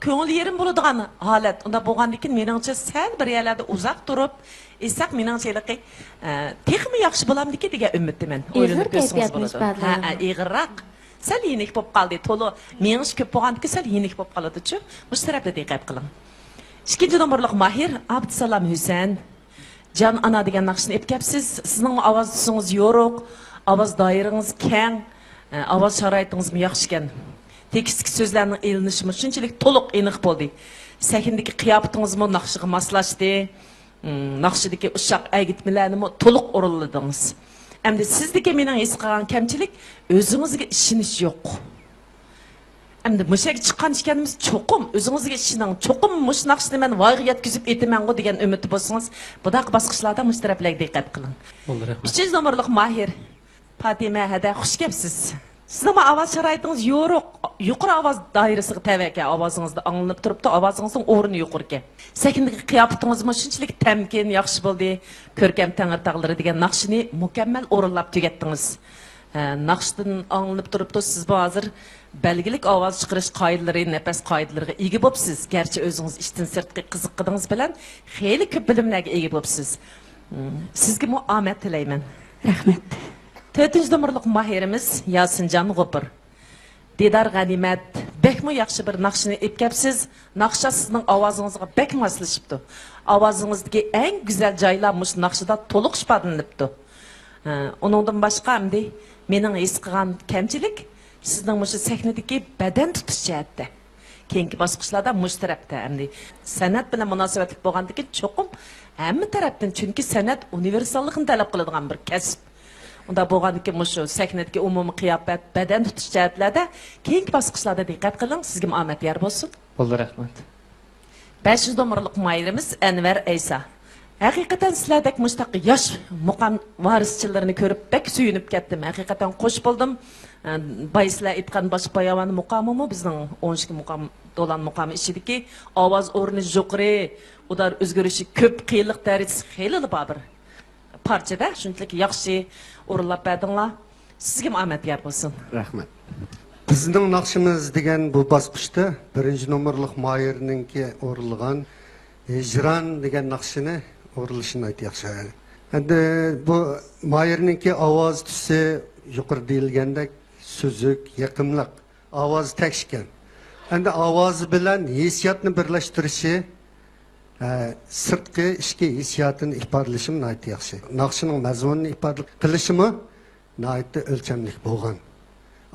كۆڭۈل يېرىم بولىدىغان ھالەت. ئۇنداق بولغاندىكىن مېنىڭچە سەل بىر يەرلەردە ئۇزاق تۇرۇپ ئېيتساق مېنىڭچە ھېلىقى، ئە، تېخىمۇ ياخشى بولامدىكىن دېگەن ئۈمىدتىمەن. ئېغىر ئويلىنىپ كۆرسىڭىز كەيپىياتنى بولىدۇ. ئىپادىلەيدۇ. ھە، ھە، ئېغىرراق. سەل يېنىك بولۇپ قالدى. تولا مېڭىش كۆپ بولغاندىكىن سەل يېنىك بولۇپ قالىدۇچۇ. مۇشۇ تەرەپتە دىققەت قىلىڭ. ئىككىنچى نومۇرلۇق ماھىر ئابدۇسالام ھۈسەن. جان ئانا دېگەن ناخشىنى ئېلىپ كەپسىز. سىزنىڭمۇ ئاۋاز تۈسىڭىز يورۇق، ئاۋاز دائىرىڭىز كەڭ، ئە، ئاۋاز شارائىتىڭىزمۇ ياخشىكەن. تېكىستتىكى سۆزلەرنىڭ ئېلىنىشىمۇ شۇنچىلىك تولۇق، ئېنىق بولدى. سەھنىدىكى قىياپىتىڭىزمۇ ناخشىغا ماسلاشتى. ئىم، ناخشىدىكى ئۇششاق ئەگىتمىلەرنىمۇ تولۇق ئورۇنلىدىڭىز. ئەمدى سىزدىكى مېنىڭ ھېس قىلغان كەمچىلىك، ئۆزىڭىزگە ئىشىنىش يوق. ئەمدى مۇشۇ يەرگە چىققان ئىكەنمىز، چوقۇم ئۆزىڭىزگە ئىشىنىڭ، چوقۇم مۇشۇ ناخشىنى مەن ۋايغا يەتكۈزۈپ ئېيتىمەنغۇ دېگەن ئۈمىدتە بولسىڭىز، بۇنداق باسقۇچلاردا مۇشۇ تەرەپلەرگە دىققەت قىلىڭ. بولدى، رەھمەت. ئۈچىنچى نومۇرلۇق ماھىر پاتىمە ھەدە، خۇش كەپسىز. سىزنىڭمۇ ئاۋاز شارائىتىڭىز يورۇق، يۇقىرى ئاۋاز دائىرىسىغا تەۋە ئىكەن، ئاۋازىڭىزدا ئاڭلىنىپ تۇرۇپتۇ، ئاۋازىڭىزنىڭ ئورنى يۇقىرىكەن. سەھنىدىكى قىياپىتىڭىزمۇ شۇنچىلىك تەمكىن، ياخشى بولدى، كۆركەم تەڭرىتاغلىرى دېگەن ناخشىنى مۇكەممەل ئورۇنلاپ تۈگەتتىڭىز. ھە، ناخشىدىن ئاڭلىنىپ تۇرۇپتۇ، سىزمۇ ھازىر بەلگىلىك ئاۋاز چىقىرىش قائىدىلىرى، نەپەس قائىدىلىرىغا ئىگە بوپسىز. گەرچە ئۆزىڭىز ئىشتىن سىرتقى قىزىققىنىڭىز بىلەن خېلى كۆپ بىلىملەرگە ئىگە بوپسىز. سىزگىمۇ ئامەت تىلەيمەن. رەھمەت. تۆتىنچى نومۇرلۇق ماھىرىمىز ياسىنجان غوپۇر. دىدار غەنىيمەت، بەكمۇ ياخشى بىر ناخشىنى ئېلىپ كەپسىز. ناخشا سىزنىڭ ئاۋازىڭىزغا بەك ماسلىشىپتۇ. ئاۋازىڭىزدىكى ئەڭ گۈزەل جايلار مۇشۇ ناخشىدا تولۇق ئىپادىلىنىپتۇ. ھە، ئۇنىڭدىن باشقا ئەمدى مېنىڭ ھېس قىلغان كەمچىلىك سىزنىڭ مۇشۇ سەھنىدىكى بەدەن تۇتۇش جەھەتتە. كېيىنكى باسقۇچلاردا مۇشۇ تەرەپتە ئەمدى سەنئەت بىلەن مۇناسىۋەتلىك بولغاندىكىن چوقۇم ھەممە تەرەپتىن، چۈنكى سەنئەت ئۇنىۋېرساللىقنى تەلەپ قىلىدىغان بىر كەسىپ. ئۇنداق بولغاندىكىن مۇشۇ سەھنىدىكى ئومۇمىي قىياپەت، بەدەن تۇتۇش جەھەتلەردە كېيىنكى باسقۇچلاردا دىققەت قىلىڭ، سىزگىمۇ ئامەت يار بولسۇن. بولدى، رەھمەت. بەشىنچى نومۇرلۇق ماھىرىمىز ئەنۋەر ئەيسا. ھەقىقەتەن سىلەردەك مۇشتاق ياش مۇقام ۋارىسچىلىرىنى كۆرۈپ بەك سۆيۈنۈپ كەتتىم. ھەقىقەتەن خوش بولدۇم. ئە، بايا سىلەر ئېيتقان باشقا باياۋان مۇقامىمۇ بىزنىڭ ئون ئىككى مۇقام، دولان مۇقامى ئىچىدىكى ئاۋاز ئورنى يۇقىرى، ئۇدار ئۆزگىرىشى كۆپ، قىيىنلىق دەرىجىسى خېلىلا بار بىر پارچىدە شۇنچىلىك ياخشى ئورۇنلاپ بەردىڭلار. سىزگىمۇ ئامەت يار بولسۇن. رەھمەت. بىزنىڭ ناخشىمىز دېگەن بۇ باسقۇچتا بىرىنچى نومۇرلۇق ماھىرنىڭكى ئورۇنلىغان ھىجران دېگەن ناخشىنى ئورۇنلىشى ناھايىتى ياخشى. ئەمدى بۇ ماھىرنىڭكى ئاۋاز تۈسى يۇقىرىدا دېيىلگەندەك سۈزۈك، يېقىملىق، ئاۋازى تەكشى ئىكەن. ئەمدى ئاۋازى بىلەن ھېسسىياتنى بىرلەشتۈرۈشى، ھە، سىرتقى، ئىچكى ھېسسىياتىنى ئىپادىلىشىمۇ ناھايىتى ياخشى. ناخشىنىڭ مەزمۇنىنى ئىپادە قىلىشىمۇ ناھايىتى ئۆلچەملىك بولغان.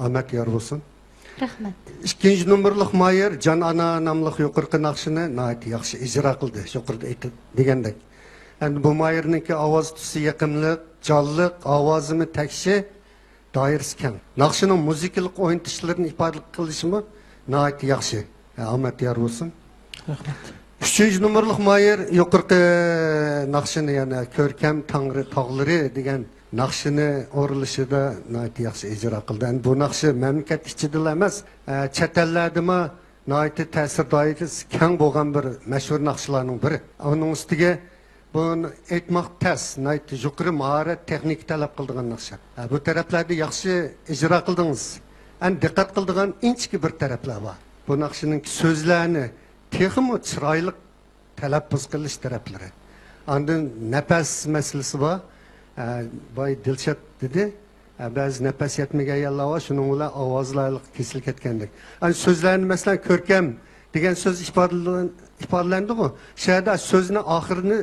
ئامەت يار بولسۇن. رەھمەت. ئىككىنچى نومۇرلۇق ماھىر جان ئانا ناملىق يۇقىرىقى ناخشىنى ناھايىتى ياخشى ئىجرا قىلدى. يۇقىرىدا ئېيتىپ دېگەندەك. ئەمدى بۇ ماھىرنىڭكى ئاۋاز تۈسى يېقىملىق، جانلىق، ئاۋازىمۇ تەكشى، دائىرىسى كەڭ. ناخشىنىڭ مۇزىكىلىق ئوينىتىشلىرىنى ئىپادە قىلىشىمۇ ناھايىتى ياخشى. ھە، ئامەت يار بولسۇن. رەھمەت. ئۈچىنچى نومۇرلۇق ماھىر يۇقىرىقى ناخشىنى، يەنە كۆركەم تەڭرى تاغلىرى دېگەن ناخشىنى ئورۇنلىشىدا ناھايىتى ياخشى ئىجرا قىلدى. ئەمدى بۇ ناخشا مەملىكەت ئىچىدىلا ئەمەس، ئە، چەت ئەللەردىمۇ ناھايىتى تەسىر دائىرىسى كەڭ بولغان بىر مەشھۇر ناخشىلارنىڭ بىرى. ئۇنىڭ ئۈستىگە بۇنى ئېيتماق تەس، ناھايىتى يۇقىرى ماھارەت، تېخنىكا تەلەپ قىلىدىغان ناخشا. ھە، بۇ تەرەپلەردە ياخشى ئىجرا قىلدىڭىز. ئەمدى دىققەت قىلىدىغان ئىنچىكە بىر تەرەپلەر بار. بۇ ناخشىنىڭ سۆزلەرنى تېخىمۇ چىرايلىق تەلەپپۇز قىلىش تەرەپلىرى. ئاندىن نەپەس مەسىلىسى بار. ھە، باي دىلشات دېدى. ھە، بەزى نەپەس يەتمىگەن يەرلەر بار، شۇنىڭ بىلەن ئاۋازلار كېسىلىپ كەتكەندەك. ئەنە سۆزلەرنى، مەسىلەن، كۆركەم دېگەن سۆز ئىپادىلەن-، ئىپادىلەندىغۇ، شۇ يەردە سۆزنى ئاخىرىنى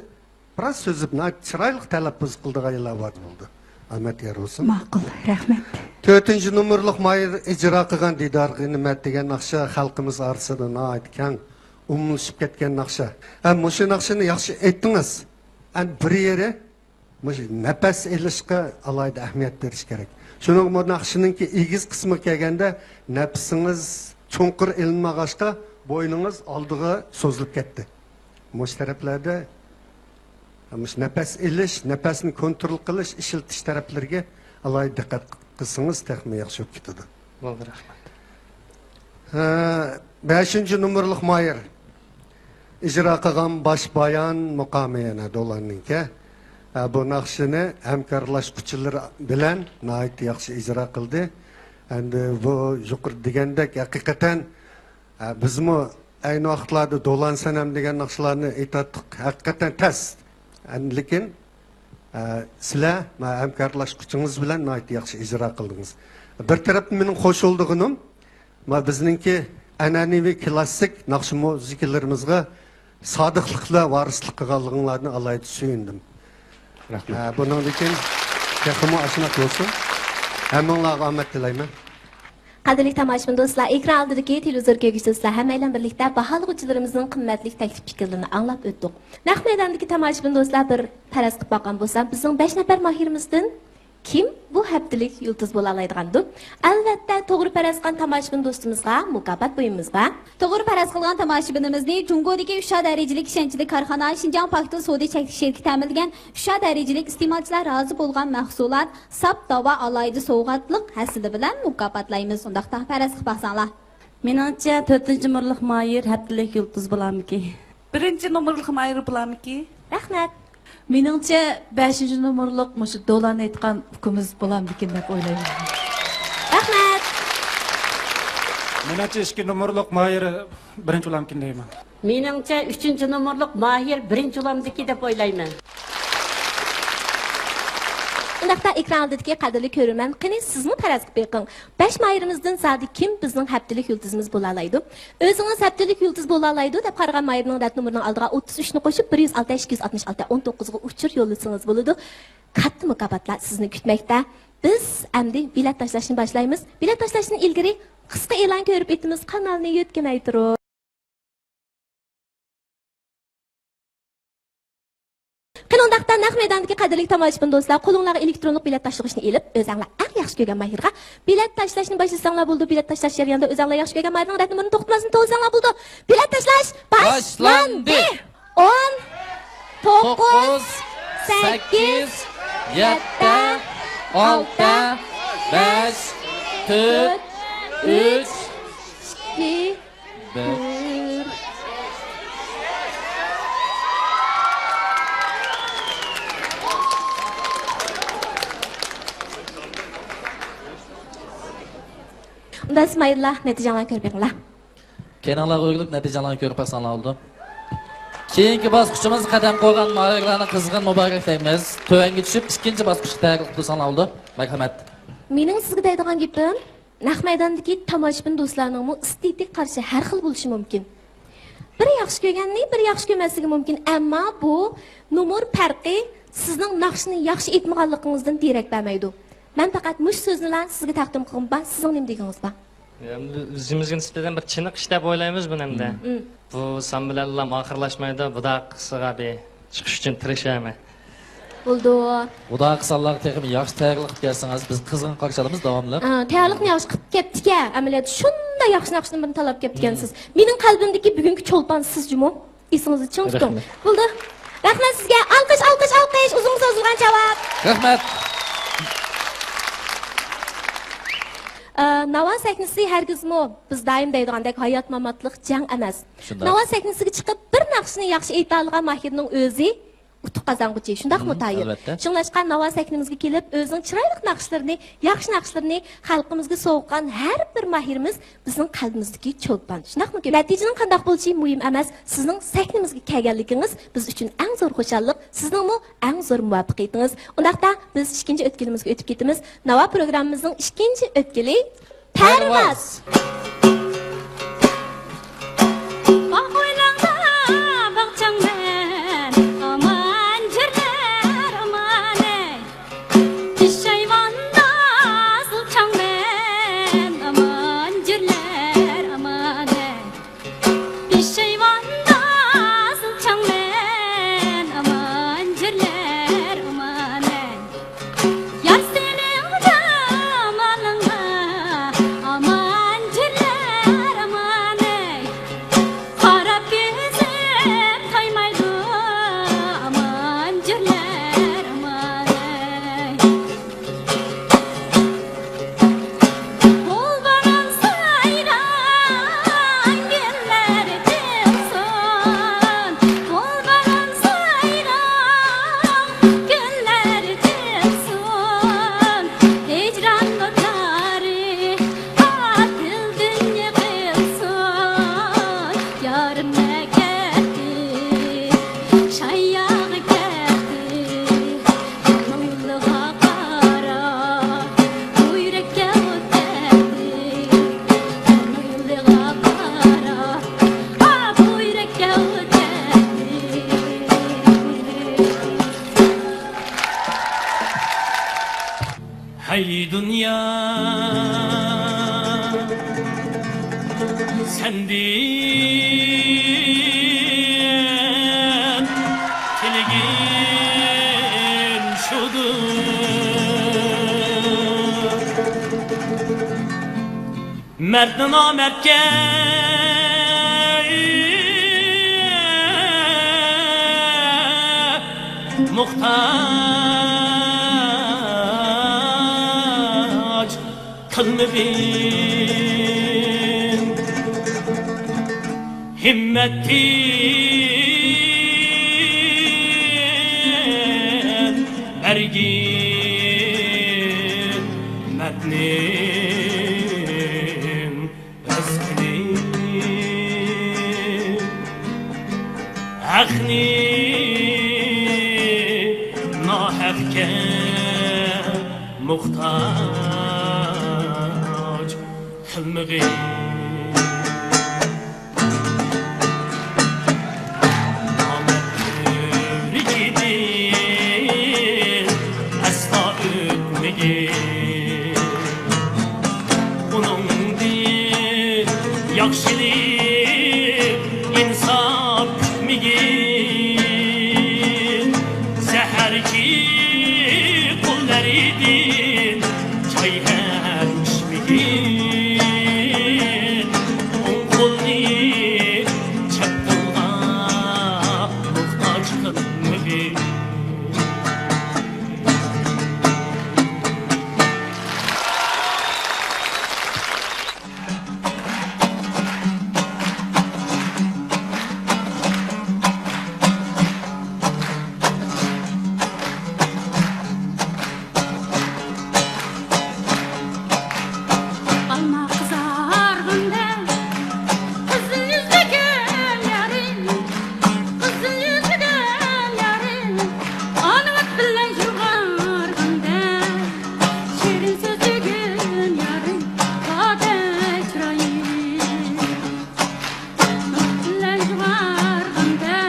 بىراز سۆزلەپ، ناھايىتى چىرايلىق تەلەپپۇز قىلىدىغان يەرلەر بار بولدى. ئامەت يار بولسۇن. ماقۇل، رەھمەت. تۆتىنچى نومۇرلۇق ماھىر ئىجرا قىلغان دىدار غەنىيمەت دېگەن ناخشا خەلقىمىز ئارىسىدا ناھايىتى كەڭ ئومۇملىشىپ كەتكەن ناخشا. ھەم مۇشۇ ناخشىنى ياخشى ئېيتتىڭىز. ئەمدى بىر يېرى مۇشۇ نەپەس ئېلىشقا ئالاھىدە ئەھمىيەت بېرىش كېرەك. شۇنىڭغا بۇ ناخشىنىڭكى ئېگىز قىسمىغا كەلگەندە نەپىسىڭىز چوڭقۇر ئېلىنمىغاچقا بوينىڭىز ئالدىغا سوزۇلۇپ كەتتى. مۇشۇ تەرەپلەردە، مۇشۇ نەپەس ئېلىش، نەپەسنى كونترول قىلىش، ئىشلىتىش تەرەپلىرىگە ئالاھىدە دىققەت قىلسىڭىز تېخىمۇ ياخشى بولۇپ كېتىدۇ. بولدى، رەھمەت. ھە، بەشىنچى نومۇرلۇق ماھىر ئىجرا قىلغان باش بايان مۇقامى يەنە دولاننىڭكى. ھە، بۇ ناخشىنى ھەمكارلاشقۇچىلىرى بىلەن ناھايىتى ياخشى ئىجرا قىلدى. ئەمدى بۇ يۇقىرىدا دېگەندەك ھەقىقەتەن، ھە، بىزمۇ ئەينى ۋاقىتلاردا دولان سەنەم دېگەن ناخشىلارنى ئېيتاتتۇق. ھەقىقەتەن تەس. ئەمدى لېكىن، ئە، سىلەر، مە، ھەمكارلاشقۇچىڭىز بىلەن ناھايىتى ياخشى ئىجرا قىلدىڭىز. بىر تەرەپتىن مېنىڭ خوش بولىدىغىنىم، مە، بىزنىڭكى ئەنئەنىۋى كلاسسىك ناخشا مۇزىكىلىرىمىزغا سادىقلىق بىلەن ۋارىسلىق قىلغانلىقىڭلاردىن ئالاھىدە سۆيۈندۈم. رەھمەت. ئە، بۇنىڭدىن كېيىن تېخىمۇ ئاشۇنداق بولسۇن. ھەممىڭلارغا ئامەت تىلەيمەن. قەدىرلىك تاماشىبىن دوستلار، ئېكران ئالدىدىكى تېلېۋىزور كۆرگۈچى دوستلار ھەممەيلەن بىرلىكتە باھالىغۇچىلىرىمىزنىڭ قىممەتلىك تەكلىپ پىكىرلىرىنى ئاڭلاپ ئۆتتۇق. نەق مەيداندىكى تاماشىبىن دوستلار، بىر پەرەز قىلىپ باققان بولسام، بىزنىڭ بەش نەپەر ماھىرىمىزدىن كىم بۇ ھەپتىلىك يۇلتۇز بولالايدىغاندۇ؟ ئەلۋەتتە، توغرا پەرەز قىلغان تاماشىبىن دوستىمىزغا مۇكاپات بۇيۇمىمىز بار. توغرا پەرەز قىلغان تاماشىبىنىمىزنى جۇڭگودىكى ئۈچ ئا دەرىجىلىك ئىشەنچلىك كارخانا شىنجاڭ پاكتىل سودا چەكلىك شىركىتى تەمىنلىگەن ئۈچ ئا دەرىجىلىك ئىستېمالچىلار رازى بولغان مەھسۇلات ساپ داۋا ئالاھىدە سوۋغاتلىق ھەسسىلى بىلەن مۇكاپاتلايمىز. ئۇنداقتا پەرەز قىلىپ باقساڭلار. مېنىڭچە، تۆتىنچى نومۇرلۇق ماھىر ھەپتىلىك يۇلتۇز بولارمىكى؟ بىرىنچى نومۇرلۇق ماھىر بولارمىكى؟ رەھمەت. مېنىڭچە، بەشىنچى نومۇرلۇق مۇشۇ دولانى ئېيتقان ئۇكىمىز بولامدىكىن دەپ ئويلايمەن. رەھمەت. مېنىڭچە، ئىككى نومۇرلۇق ماھىر بىرىنچى بولامكىن دەيمەن. مېنىڭچە، ئۈچىنچى نومۇرلۇق ماھىر بىرىنچى بولامدىكى دەپ ئويلايمەن. ئۇنداقتا ئېكران ئالدىدىكى قەدىرلىك كۆرۈرمەن، قېنى سىزمۇ پەرەز قىلىپ بېقىڭ. بەش ماھىرىمىزدىن زادى كىم بىزنىڭ ھەپتىلىك يۇلتۇزىمىز بولالايدۇ؟ ئۆزىڭىز ھەپتىلىك يۇلتۇز بولالايدۇ دەپ قارىغان ماھىرنىڭ رەت نومۇرىنىڭ ئالدىغا ئوتتۇز ئۈچنى قوشۇپ، بىر يۈز ئالتە، ئىككى يۈز ئاتمىش ئالتە، ئون توققۇزغا ئۇچۇر يوللىسىڭىز بولىدۇ. كاتتا مۇكاپاتلار سىزنى كۈتمەكتە. بىز ئەمدى بېلەت تاشلاشنى باشلايمىز. بېلەت تاشلاشتىن ئىلگىرى قىسقا ئېلان كۆرۈپ ئۆتىمىز، قانالنى يۆتكىمەي تۇرۇڭ. قېنى ئۇنداقتا نەق مەيداندىكى قەدىرلىك تاماشىبىن دوستلار، قولۇڭلارغا ئېلېكترونلۇق بېلەت تاشلىغۇچنى ئېلىپ، ئۆزەڭلار ئەڭ ياخشى كۆرگەن ماھىرغا بېلەت تاشلاشنى باشلىساڭلار بولىدۇ. بېلەت تاشلاش جەريانىدا ئۆزەڭلار ياخشى كۆرگەن ماھىرنىڭ رەت نومۇرىنى توختىماستىن توۋلىساڭلار بولىدۇ. بېلەت تاشلاش باشلاندى! باشلاندى! ئون، توققۇز، سەككىز، يەتتە، ئالتە، بەش، تۆت، ئۈچ، ئىككى، بىر. ئۇندا ئىسمائىللا، نەتىجەڭلارنى كۆرۈپ بېقىڭلار. كەينىڭلارغا ئۆرۈلۈپ، نەتىجەڭلارنى كۆرۈپ باقساڭلار بولىدۇ. كېيىنكى باسقۇچىمىزغا قەدەم قويغان ماھىرلارنى قىزغىن مۇبارەكلەيمىز. تۆۋەنگە چۈشۈپ، ئىككىنچى باسقۇچقا تەييارلىق تۇرساڭلار بولىدۇ. مەرھەمەت. مېنىڭ سىزگە دەيدىغان گېپىم، نەق مەيداندىكى تاماشىبىن دوستلارنىڭمۇ ئېستېتىك قارىشى ھەر خىل بولۇشى مۇمكىن. بىر ياخشى كۆرگەننى بىر ياخشى كۆرمەسلىكى مۇمكىن، ئەمما بۇ نومۇر پەرقى سىزنىڭ ناخشىنى ياخشى ئېيتمىغانلىقىڭىزدىن دېرەك بەرمەيدۇ. مەن پەقەت مۇشۇ سۆزنىلا سىزگە تەقدىم قىلغۇم بار، سىزنىڭ نېمە دېگىڭىز بار؟ ئەمدى ئۆزىمىزگە نىسبەتەن بىر چېنىقىش دەپ ئويلايمىز بۇنى ئەمدى. مم. بۇ سان بىلەنلا ئاخىرلاشمايدۇ، بۇدا قىسىغا بىر چىقىش ئۈچۈن تىرىشىمەن. بولىدۇ. خۇدا قىلسا، تېخىمۇ ياخشى تەييارلىق قىلىپ كەلسىڭىز، بىز قىزغىن قارشى ئالىمىز داۋاملىق. ئا، تەييارلىقنى ياخشى قىلىپ كەپتىكەن. ئەمەلىيەتتە شۇنداق ياخشى ناخشىنى بىرنى تاللاپ كەپتىكەنسىز. مم. مېنىڭ قەلبىمدىكى بۈگۈنكى چولپان سىز جۇمۇ. ئېسىڭىزدە چىڭ تۇتۇڭ. رەھمەت. بولدى. رەھمەت سىزگە. ئالقىش، ئالقىش، ئالقىش. ئۇزۇنغا سوزۇلغان جاۋاب. رەھمەت. ئا، ناۋا سەھنىسى ھەرگىزمۇ بىز دائىم دەيدىغاندەك ھايات-ماماتلىق جەڭ ئەمەس. شۇنداق. ناۋا سەھنىسىگە چىقىپ بىر ناخشىنى ياخشى ئېيتالىغان ماھىرنىڭ ئۆزى ئۇتۇق قازانغۇچى، شۇنداقمۇ، مم، تاھىر؟ ئەلۋەتتە. شۇڭلاشقا ناۋا سەھنىمىزگە كېلىپ، ئۆزىنىڭ چىرايلىق ناخشىلىرىنى، ياخشى ناخشىلىرىنى خەلقىمىزگە سوۋغا قىلغان ھەر بىر ماھىرىمىز بىزنىڭ قەلبىمىزدىكى چولپان. شۇنداقمۇكى؟ نەتىجىنىڭ قانداق بولۇشى مۇھىم ئەمەس، سىزنىڭ سەھنىمىزگە كەلگەنلىكىڭىز بىز ئۈچۈن ئەڭ زور خۇشاللىق، سىزنىڭمۇ ئەڭ زور مۇۋەپپەقىيىتىڭىز. ئۇنداقتا بىز ئىككىنچى ئۆتكىلىمىزگە ئۆتۈپ كېتىمىز. ناۋا پروگراممىمىزنىڭ ئىككىنچى ئۆتكىلى پەرۋاز. باغ ھويلاڭدا باغچاڭ مەن، ئامان جۈرلەر ئامان ئەي. پېشايۋاندا زىلچاڭ مەن، ئامان جۈرلەر ئامان ئەي. پېشايۋاندا زىلچاڭ مەن، ئامان جۈرلەر ئامان ئەي. يار سېنىڭ جامالىڭغا ئامان جۈرلەر ئامان ئەي. قاراپ كۆزۈم تويمايدۇ، ئامان جۈرلەر ئامان ئەي. بۇلبۇلۇم سايراڭ گۈللەر تىلسۇن، بۇلبۇلۇم سايراڭ گۈللەر تىلسۇن، ھىجران دۇتارى ئادىل دۇنيا قىلسۇن. يارىم نەگەتتى، شاياغا كەتتى، مۇڭلىغا قارا، بۇ يۈرەككە ئوت كەتتى، مۇڭلىغا قارا، بۇ يۈرەككە ئوت كەتتى. ھەي دۇنيا، سەندىن تىلىگىم شۇدۇر. مەردنى نامەردكە موھتاج قىلمىغىن. ھىممەتتىن بەرگىن مەردنىڭ رىزقىنى. ھەقنى ناھەقكە موھتاج قىلمىغىن. نامەرد كۆۋرۈكىدىن ئەسلا ئۆتمىگىن. ئۇنىڭدىن ياخشىلىق، ئىنساپ كۈتمىگىن. زەھەركى قوللىرىدىن چاي ھەم ئىچمىگىن. ئوڭ قولنى چەپ قولغا موھتاج قىلمىغىن. ئالما قىزارغاندا قىزىل يۈزلۈك يارىم، قىزىل يۈزلۈك يارىم، ئانا ئوت بىلەن يۇغارغاندا شېرىن سۆزلۈك يارىم، بادە چىرايىم. بىلەن يۇغارغاندا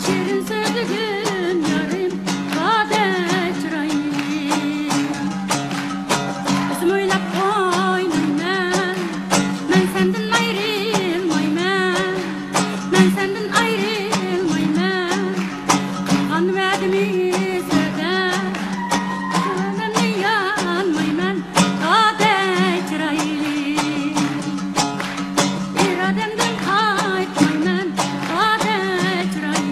شېرىن سۆزلىگىن يارىم، بادە چىرايىم. ئۆزۈم ئويلاپ قويمايمەن، مەن سەندىن ئايرىلمايمەن، مەن سەندىن ئايرىلمايمەن. قىلغان ۋەدىمىزدە كۆڭلۈمنى يانمايمەن، بادە چىرايلىق. ئىرادەمدىن قايتمايمەن، بادە چىرايلىق.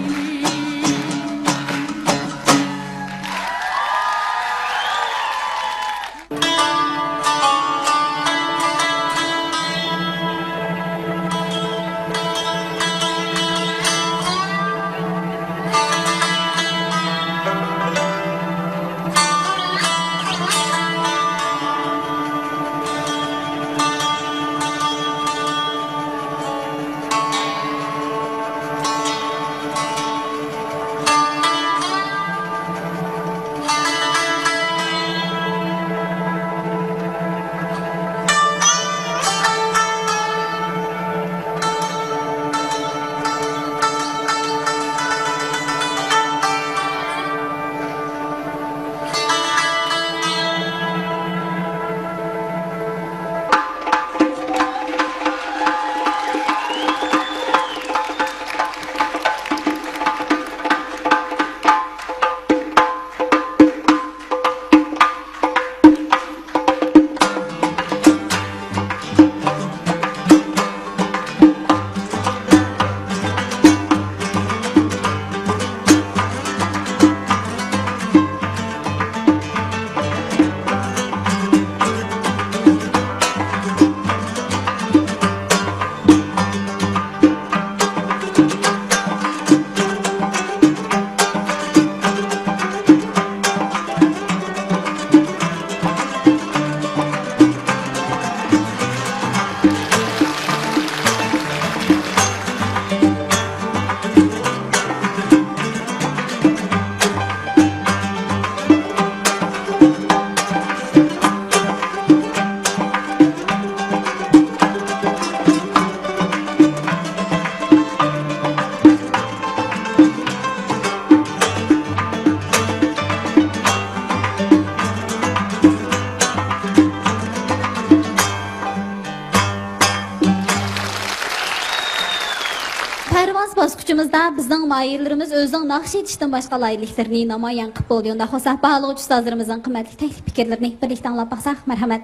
پەرۋاز باسقۇچىمىزدا بىزنىڭ ماھىرلىرىمىز ئۆزىنىڭ ناخشا ئېيتىشتىن باشقا ئالاھىدىلىكلىرىنى نامايان قىلىپ بولدى. ئۇنداق بولسا، باھالىغۇچى ئۇستازلىرىمىزنىڭ قىممەتلىك تەكلىپ پىكىرلىرىنى بىرلىكتە ئاڭلاپ باقساق، مەرھەمەت.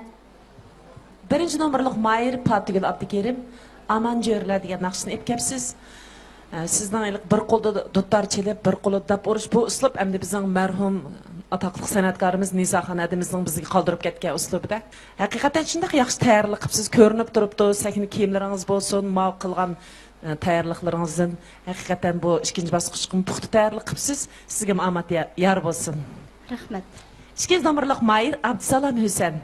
بىرىنچى نومۇرلۇق ماھىر پاتىگۈل ئابدۇكېرىم، ئامان جۆرىلەر دېگەن ناخشىنى ئېلىپ كەپسىز. ئە، سىزنىڭ ھېلىقى بىر قولدا دۇتار چېلىپ، بىر قولدا داپ ئۇرۇش، بۇ ئۇسلۇب ئەمدى بىزنىڭ مەرھۇم ئاتاقلىق سەنئەتكارىمىز نىزاخان ھەدىمىزنىڭ بىزگە قالدۇرۇپ كەتكەن ئۇسلۇبىدا. ھەقىقەتەن شۇنداق ياخشى تەييارلىق قىپسىز، كۆرۈنۈپ تۇرۇپتۇ. سەھنە كىيىملىرىڭىز بولسۇن، ماۋۇ قىلغان، ئە، تەييارلىقلىرىڭىزدىن ھەقىقەتەن بۇ ئىككىنچى باسقۇچقىمۇ پۇختا تەييارلىق قىپسىز. سىزگىمۇ ئامەت يا-، يار بولسۇن. رەھمەت. ئىككىنچى نومۇرلۇق ماھىر ئابدۇسالام ھۈسەن.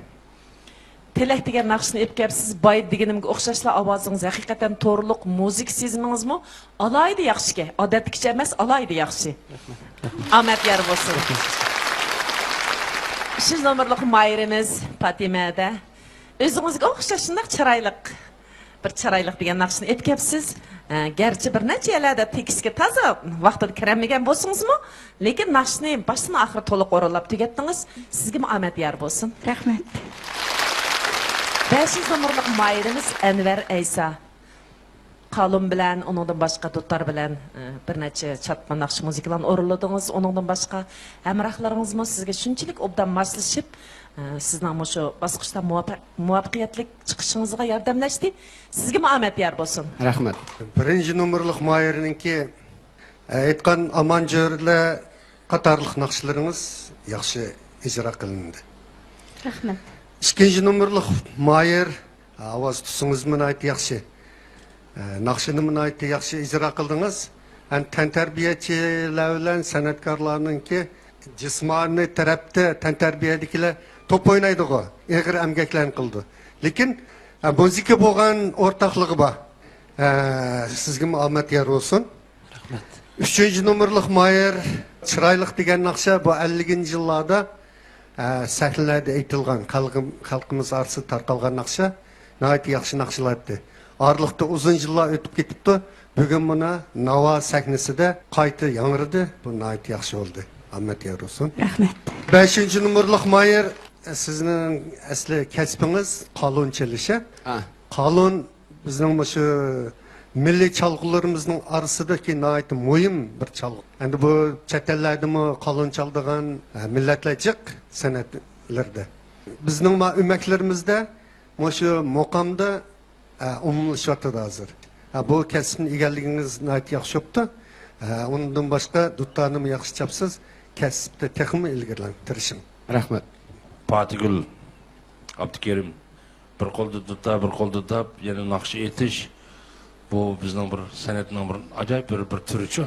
تىلەك دېگەن ناخشىنى ئېلىپ كەپسىز. بايا دېگىنىمگە ئوخشاشلا ئاۋازىڭىز ھەقىقەتەن تورلۇق مۇزىكا سېزىمىڭىزمۇ ئالاھىدە ياخشىكەن. ئادەتتىكىچە ئەمەس، ئالاھىدە ياخشى. ئامەت يار بولسۇن. ئۈچىنچى نومۇرلۇق ماھىرىمىز پاتىمە ھەدە. ئۆزىڭىزگە ئوخشاش شۇنداق چىرايلىق. بىر چىرايلىق دېگەن ناخشىنى ئېلىپ كەپسىز. ئە، گەرچە بىر نەچچە يەرلەردە تېكىستكە تازا ۋاقتىدا كىرەلمىگەن بولسىڭىزمۇ، لېكىن ناخشىنى باشتىن ئاخىر تولۇق ئورۇنلاپ تۈگەتتىڭىز. سىزگىمۇ ئامەت يار بولسۇن. رەھمەت. بەشىنچى نومۇرلۇق ماھىرىمىز ئەنۋەر ئەيسا. قالۇن بىلەن، ئۇنىڭدىن باشقا دۇتار بىلەن، ئە، بىر نەچچە چاتما ناخشا مۇزىكىلارنى ئورۇنلىدىڭىز. ئۇنىڭدىن باشقا ھەمراھلىرىڭىزمۇ سىزگە شۇنچىلىك ئوبدان ماسلىشىپ، ئە، سىزنىڭ مۇشۇ باسقۇچتا مۇۋەپپەق-، مۇۋەپپەقىيەتلىك چىقىشىڭىزغا ياردەملەشتى. سىزگىمۇ ئامەت يار بولسۇن. رەھمەت. بىرىنچى نومۇرلۇق ماھىرنىڭكى، ئە، ئېيتقان ئامان جۆرىلەر قاتارلىق ناخشىلىرىڭىز ياخشى ئىجرا قىلىندى. رەھمەت. ئىككىنچى نومۇرلۇق ماھىر، ئاۋاز تۈسىڭىزمۇ ناھايىتى ياخشى. ئە، ناخشىنىمۇ ناھايىتى ياخشى ئىجرا قىلدىڭىز. ھەم تەنتەربىيەچىلەر بىلەن سەنئەتكارلارنىڭكى جىسمانىي تەرەپتە تەنتەربىيەدىكىلەر توپ ئوينايدىغۇ، ئېغىر ئەمگەكلەرنى قىلىدۇ. لېكىن، ئە، مۇزىكا بولغان ئورتاقلىقى بار. ئە، سىزگىمۇ ئامەت يار بولسۇن. رەھمەت. ئۈچىنچى نومۇرلۇق ماھىر، چىرايلىق دېگەن ناخشا، بۇ ئەللىكىنچى يىللاردا، ئە، سەھنىلەردە ئېيتىلغان، خەلقىم-، خەلقىمىز ئارىسىدا تارقالغان ناخشا، ناھايىتى ياخشى ناخشىلار ئىدى. ئارىلىقتا ئۇزۇن يىللار ئۆتۈپ كېتىپتۇ. بۈگۈن مانا ناۋا سەھنىسىدە قايتا ياڭرىدى. بۇ ناھايىتى ياخشى بولدى. ئامەت يار بولسۇن. رەھمەت. بەشىنچى نومۇرلۇق ماھىر، سىزنىڭ ئەسلى كەسپىڭىز قالۇن چېلىش، ھە؟ ھە. قالۇن بىزنىڭ مۇشۇ مىللىي چالغۇلىرىمىزنىڭ ئارىسىدىكى ناھايىتى مۇھىم بىر چالغۇ. ئەمدى بۇ چەت ئەللەردىمۇ قالۇن چالىدىغان، ئە، مىللەتلەر جىق سەنئەتلىرىدە. بىزنىڭ ما ئۆمەكلىرىمىزدە مۇشۇ مۇقامدا، ئە، ئومۇملىشىۋاتىدۇ ھازىر. ئە، بۇ كەسىپنى ئىگىلىگىنىڭىز ناھايىتى ياخشى بوپتۇ. ئە، ئۇنىڭدىن باشقا دۇتارنىمۇ ياخشى چاپسىز، كەسىپتە تېخىمۇ ئىلگىرىلەڭ، تىرىشىڭ. رەھمەت. پاتىگۈل ئابدۇكېرىم. بىر قولدا دۇتار، بىر قولدا داپ، يەنە ناخشا ئېيتىش. بۇ بىزنىڭ بىر سەنئەتنىڭ بىر ئاجايىپ بىر، بىر تۈرىچۇ.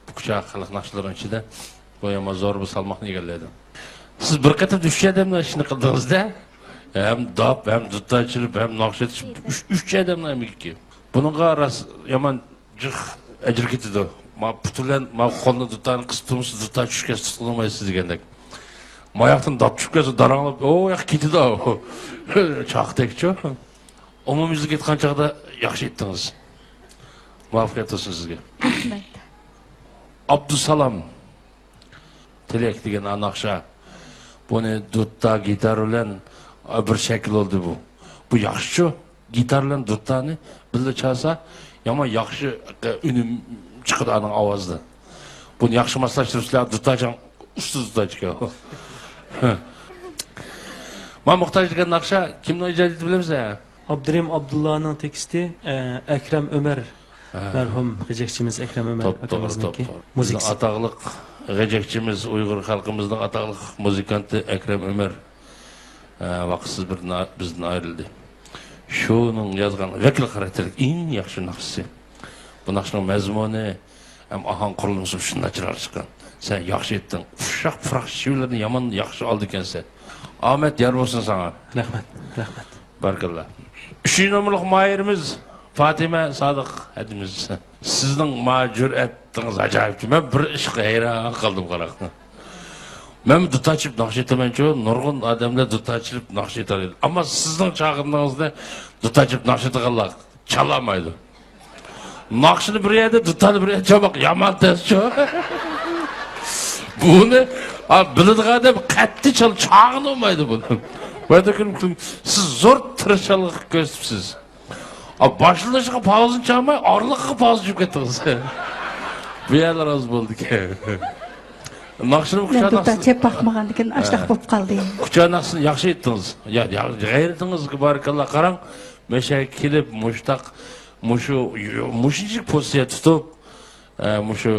بۇ كۇچا خەلق ناخشىلىرىنىڭ ئىچىدە بۇ يامان زور بىر سالماقنى ئىگىلەيدۇ. سىز بىر قېتىمدا ئۈچ ئادەمنىڭ ئىشىنى قىلدىڭىز-دە. ھەم داپ، ھەم دۇتار چېلىپ، ھەم ناخشا ئېيتىش. ئۈچ، ئۈچ ئادەمنىڭ ئەمگىكى. بۇنىڭغا راست يامان جىق ئەجىر كېتىدۇ. ما پۇت بىلەن ما قولنى دۇتارنى قىسىپ تۇرمىسا، دۇتار چۈشكەچ تۇتۇلمايسىز دېگەندەك. ماياقتىن داپ چۈشۈپ كەتسە، داراڭلاپ، ئۇ ياق كېتىدۇ. چاقتەكچۇ. ئومۇميۈزلۈك ئېيتقان چاغدا ياخشى ئېيتتىڭىز. مۇۋەپپەقىيەت بولسۇن سىزگە. رەھمەت. ئابدۇسالام. تىلەك دېگەن ئا ناخشا. بۇنى دۇتتا، گىتار بىلەن، ئا، بىر شەكىل بولدى بۇ. بۇ ياخشىچۇ. گىتار بىلەن دۇتتانى بىللە چالسا، يامان ياخشى، ئە، ئۈنۈم چىقىدۇ ئانىڭ ئاۋازىدا. بۇنى ياخشى ماسلاشتۇرۇپ سىلەر دۇتتاچاڭ، ئۇستا دۇتتاچىكەن. ما موھتاج دېگەن ناخشا كىمنىڭ ئىجادىيىتى بىلەمسىز؟ ئابدۇرېھىم ئابدۇللانىڭ تېكىستى، ئە، ئەكرەم ئۆمەر ھە. مەرھۇم غېجەكچىمىز ئەكرەم ئۆمەر توپ، توغرا، ئاكىمىزنىڭكى توپ، توپ. بىزنىڭ مۇزىكىسى. ئاتاقلىق غېجەكچىمىز، ئۇيغۇر خەلقىمىزنىڭ ئاتاقلىق مۇزىكانتى ئەكرەم ئۆمەر، ھە، ۋاقىتسىز بىردىن، بىزدىن ئايرىلدى. شۇنىڭ يازغان ۋەكىل خاراكتېرلىك ئەڭ ياخشى ناخشىسى. بۇ ناخشىنىڭ مەزمۇنى ھەم ئاھاڭ قۇرۇلمىسى شۇنداق چىرايلىق چىققان. سەن ياخشى ئېيتتىڭ. ئۇششاق پۇراق شېۋىلىرىنى يامان ياخشى ئالىدىكەنسەن. ئامەت يار بولسۇن ساڭا. رەھمەت، رەھمەت. بارىكاللا. ئۈچىنچى نومۇرلۇق ماھىرىمىز پاتىمە سادىق ھەدىمىز. سىزنىڭ ما جۈرئەتىڭىز ئاجايىپچۇ. مەن بىر ئىشقا ھەيران قالدىم، قاراڭ. مەن دۇتار چېلىپ ناخشا ئېيتىمەنچۇ، نۇرغۇن ئادەملەر دۇتار چېلىپ ناخشا ئېيتالايدۇ. ئەمما سىزنىڭ چاغىنىڭىزدا دۇتار چېلىپ ناخشا ئېيتىدىغانلار چالالمايدۇ. ناخشىنى بىر يەردە، دۇتارنى بىر يەردە چالماق يامان تەسچۇ. بۇنى، ئا، بىلىدىغان ئادەم قەتئىي چال-، چاغىنى بولمايدۇ بۇنى. سىز زور تىرىشچانلىق كۆرسىتىپسىز. ئا، باشلىنىشىغا پاۋزىنى چالماي، ئارىلىقىغا پاۋزا چۈشۈپ كەتتىڭىز. بۇ يەرلەر ئاز بولدىكەن. ناخشىنىمۇ مەن كۇچا دۇتا ناخشىسى، چېپ باقمىغاندىكىن ئاشتاق ھە. بولۇپ قالدى. كۇچا ناخشىسىنى ياخشى ئېيتتىڭىز. يا، يا، غەيرىتىڭىزگە بارىكاللا. قاراڭ، مەشەگە كېلىپ مۇشتاق، مۇشۇ، مۇشۇنچىلىك پوزىتسىيە تۇتۇپ، ئە، مۇشۇ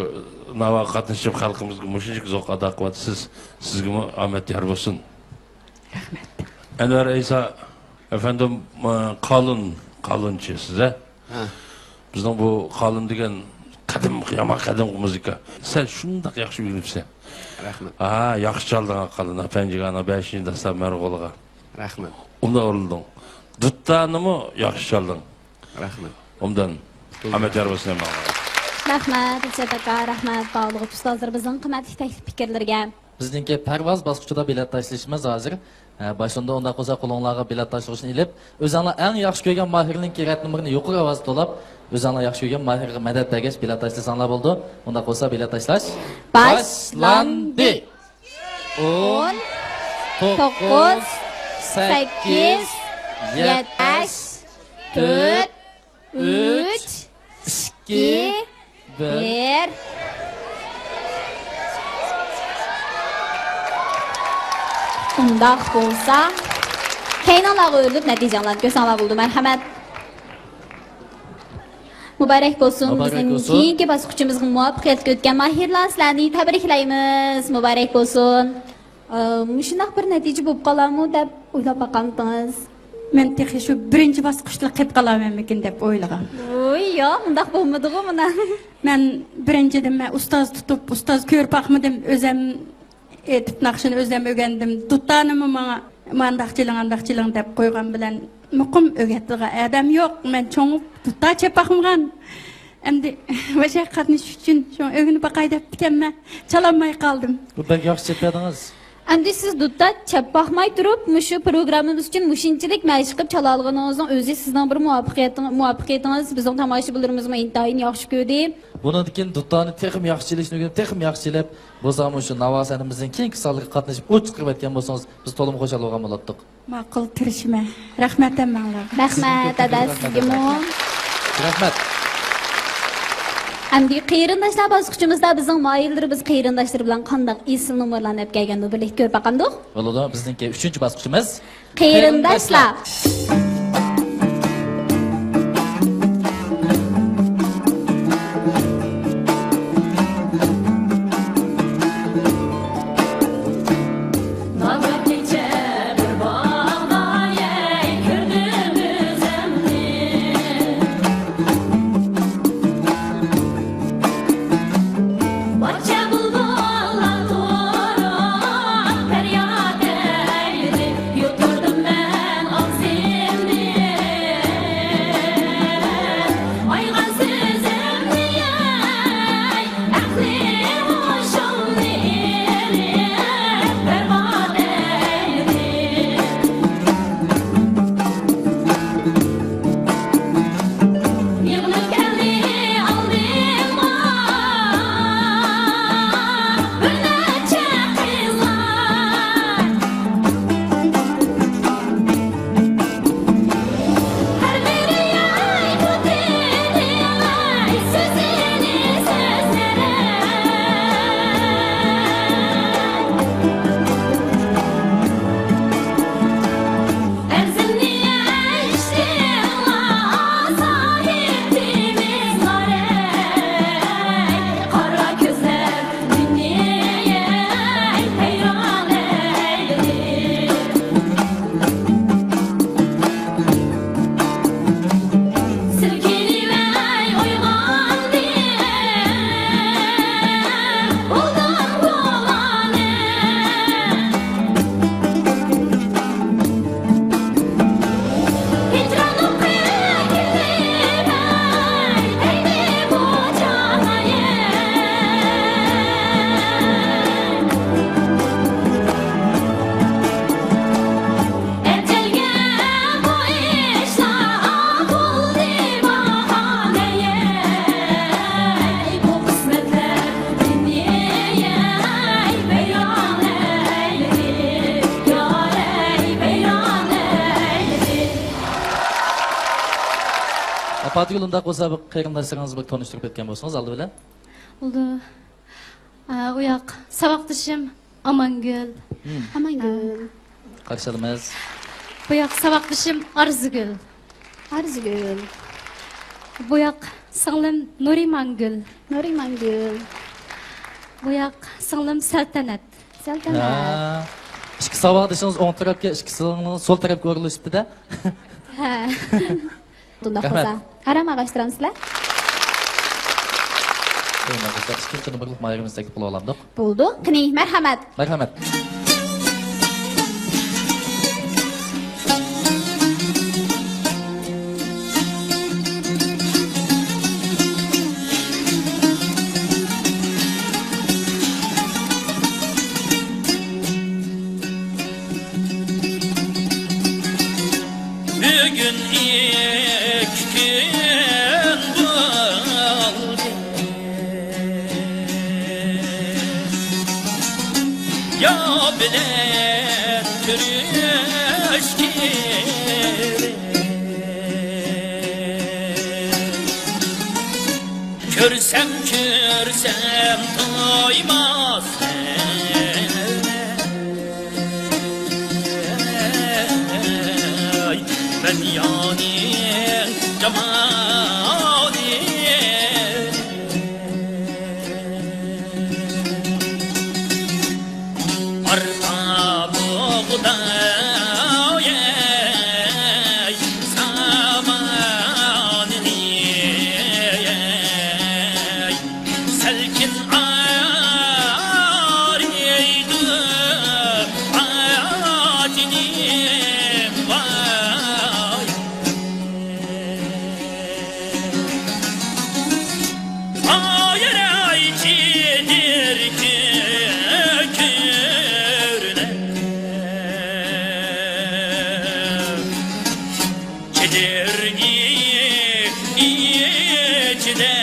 ناۋاغا قاتنىشىپ، خەلقىمىزگە مۇشۇنچىلىك زوق ئادا قىلىۋاتىسىز. سىزگىمۇ ئامەت يار بولسۇن. رەھمەت. ئەنۋەر ئەيسا ئەپەندىم، ئە، قالۇن، قالۇنچى سىز، ھە؟ ھە. بىزنىڭ بۇ قالۇن دېگەن قەدىم، يامان قەدىمكى مۇزىكا. سەن شۇنداق ياخشى ئۆگىنىپسەن. رەھمەت. ھا، ياخشى چالدىڭ، قالۇن. پەنجىگانىڭ بەشىنچى داستان مەرغۇلىغا. رەھمەت. ئۇنى ئورۇندىڭ. دۇتتانىمۇ ياخشى چالدىڭ. رەھمەت. ئوبدان. ئامەت يار بولسۇن ھەممىڭلارغا. رەھمەت، ئىلشات ئاكا، رەھمەت، باھالىغۇچ ئۇستازلىرىمىزنىڭ قىممەتلىك تەكلىپ پىكىرلىرىگە. بىزنىڭكى پەرۋاز باسقۇچىدا بېلەت تاشلىشىمىز ھازىر. ھە، باشلىنىدۇ. ئۇنداق بولسا، قولۇڭلارغا بېلەت تاشلىغۇچنى ئېلىپ، ئۆزۈڭلار ئەڭ ياخشى كۆرگەن ماھىرنىڭكى رەت نومۇرىنى يۇقىرى ئاۋازدا توۋلاپ، ئۆزۈڭلار ياخشى كۆرگەن ماھىرغا مەدەت دېگەچ بېلەت تاشلىساڭلار بولىدۇ. ئۇنداق بولسا، بېلەت تاشلاش باشلاندى. ئون، توققۇز، سەككىز، يەتتە، تۆت، ئۈچ، ئىككى، بىر. ئۇنداق بولسا، كەينىڭلارغا ئۆرۈلۈپ نەتىجەڭلارنى كۆرسەڭلار بولىدۇ. مەرھەمەت. مۇبارەك بولسۇن. مۇبارەك بولسۇن. بىزنىڭ كېيىنكى باسقۇچىمىزغا مۇۋەپپەقىيەتلىك ئۆتكەن ماھىرلار، سىلەرنى تەبرىكلەيمىز. مۇبارەك بولسۇن. ئى، مۇشۇنداق بىر نەتىجە بولۇپ قالارمۇ دەپ ئويلاپ باقامتىڭىز؟ مەن تېخى شۇ بىرىنچى باسقۇچلا قېلىپ قالارمەنمىكىن دەپ ئويلىغان. ۋوي، ياق، ئۇنداق بولمىدىغۇ مانا. مەن بىرىنچىدىن مەن ئۇستاز تۇتۇپ، ئۇستاز كۆرۈپ باقمىدىم. ئۆزەم ئېيتىپ ناخشىنى ئۆزەم ئۆگەندىم. دۇتانىمۇ ماڭا مانداق چېلىڭ، ئانداق چېلىڭ دەپ قويغان بىلەن مۇقىم ئۆگەتىدىغان ئادەم يوق. مەن چوڭ دۇتا چېلىپ باقمىغان. ئەمدى مۇشۇ يەرگە قاتنىشىش ئۈچۈن شۇڭا ئۆگىنىپ باقاي دەپتىكەنمەن. چالالماي قالدىم. بۇ بەك ياخشى چېلىپ بەردىڭىز. ئەمدى سىز دۇتا چېلىپ باقماي تۇرۇپ، مۇشۇ پروگراممىمىز ئۈچۈن مۇشۇنچىلىك مەشىق قىلىپ چالالىغىنىڭىزنىڭ ئۆزى سىزنىڭ بىر مۇۋەپپەقىيىتىڭ-، مۇۋەپپەقىيىتىڭىز. بىزنىڭ تاماشىبىنلىرىمىزمۇ ئىنتايىن ياخشى كۆردى. بۇنىڭدىن كېيىن دۇتانى تېخىمۇ ياخشى چېلىشنى ئۆگىنىپ، تېخىمۇ ياخشى چېلىپ، بولسا مۇشۇ ناۋا سەھنىمىزنىڭ كېيىنكى سانلىرىغا قاتنىشىپ، ئۇچ چىقىرىۋەتكەن بولسىڭىز، بىز تولىمۇ خۇشال بولغان بولاتتۇق. ماقۇل، تىرىشىمەن. رەھمەت ھەممەڭلارغا. رەھمەت، سىزگە كۆپ ئەدە، رەھمەت، سىزگىمۇ. رەھمەت. ئەمدى قېرىنداشلار باسقۇچىمىزدا بىزنىڭ ماھىرلىرىمىز قېرىنداشلىرى بىلەن قانداق ئېسىل نومۇرلارنى ئەپ كەلگەندۇ، بىرلىكتە كۆرۈپ باقامدۇق؟ بولىدۇ، بىزنىڭكى ئۈچىنچى باسقۇچىمىز. قېرىنداشلار. ئاپاتىگۈل، ئۇنداق بولسا، بۇ قېرىنداشلىرىڭىزنى بىر تونۇشتۇرۇپ ئۆتكەن بولسىڭىز ئالدى بىلەن. بولدى. ئە، ئۇ ياق ساۋاقدىشىم ئامانگۈل. مم. ئامانگۈل. قارشى ئالىمىز. بۇ ياق ساۋاقدىشىم ئارزۇگۈل. ئارزۇگۈل. بۇ ياق سىڭلىم نۇرىمانگۈل. نۇرىمانگۈل. بۇ ياق سىڭلىم سەلتەنەت. سەلتەنەت. ھە. ئىككى ساۋاقدىشىڭىز ئوڭ تەرەپكە، ئىككى سىڭلىڭىز سول تەرەپكە ئورۇنلىشىپتۇ-دە. ھە. ئۇنداق رەھمەت. بولسا، ھەرەم ئاغاشتۇرامسىلەر؟ ئۇنداق بولسا، ئىككىنچى نومۇرلۇق ماھىرىمىزنى تەكلىپ قىلىۋالامدۇق؟ بولدى. قېنى، مەرھەمەت. مەرھەمەت. بۈگۈن ئىككى كۈن بولدى. ياۋ بىلەن كۆرۈشكىلى. كۆرسەم، كۆرسەم تويماس. مەن يانىڭ جامالى. ئارپا بۇغداي سامانىنى سەلكىن ئارىيدۇ ئاچىنىم ۋاي. ئايرايچى دېرىكى كۆرۈنە. چېدىرنى ئىچىدە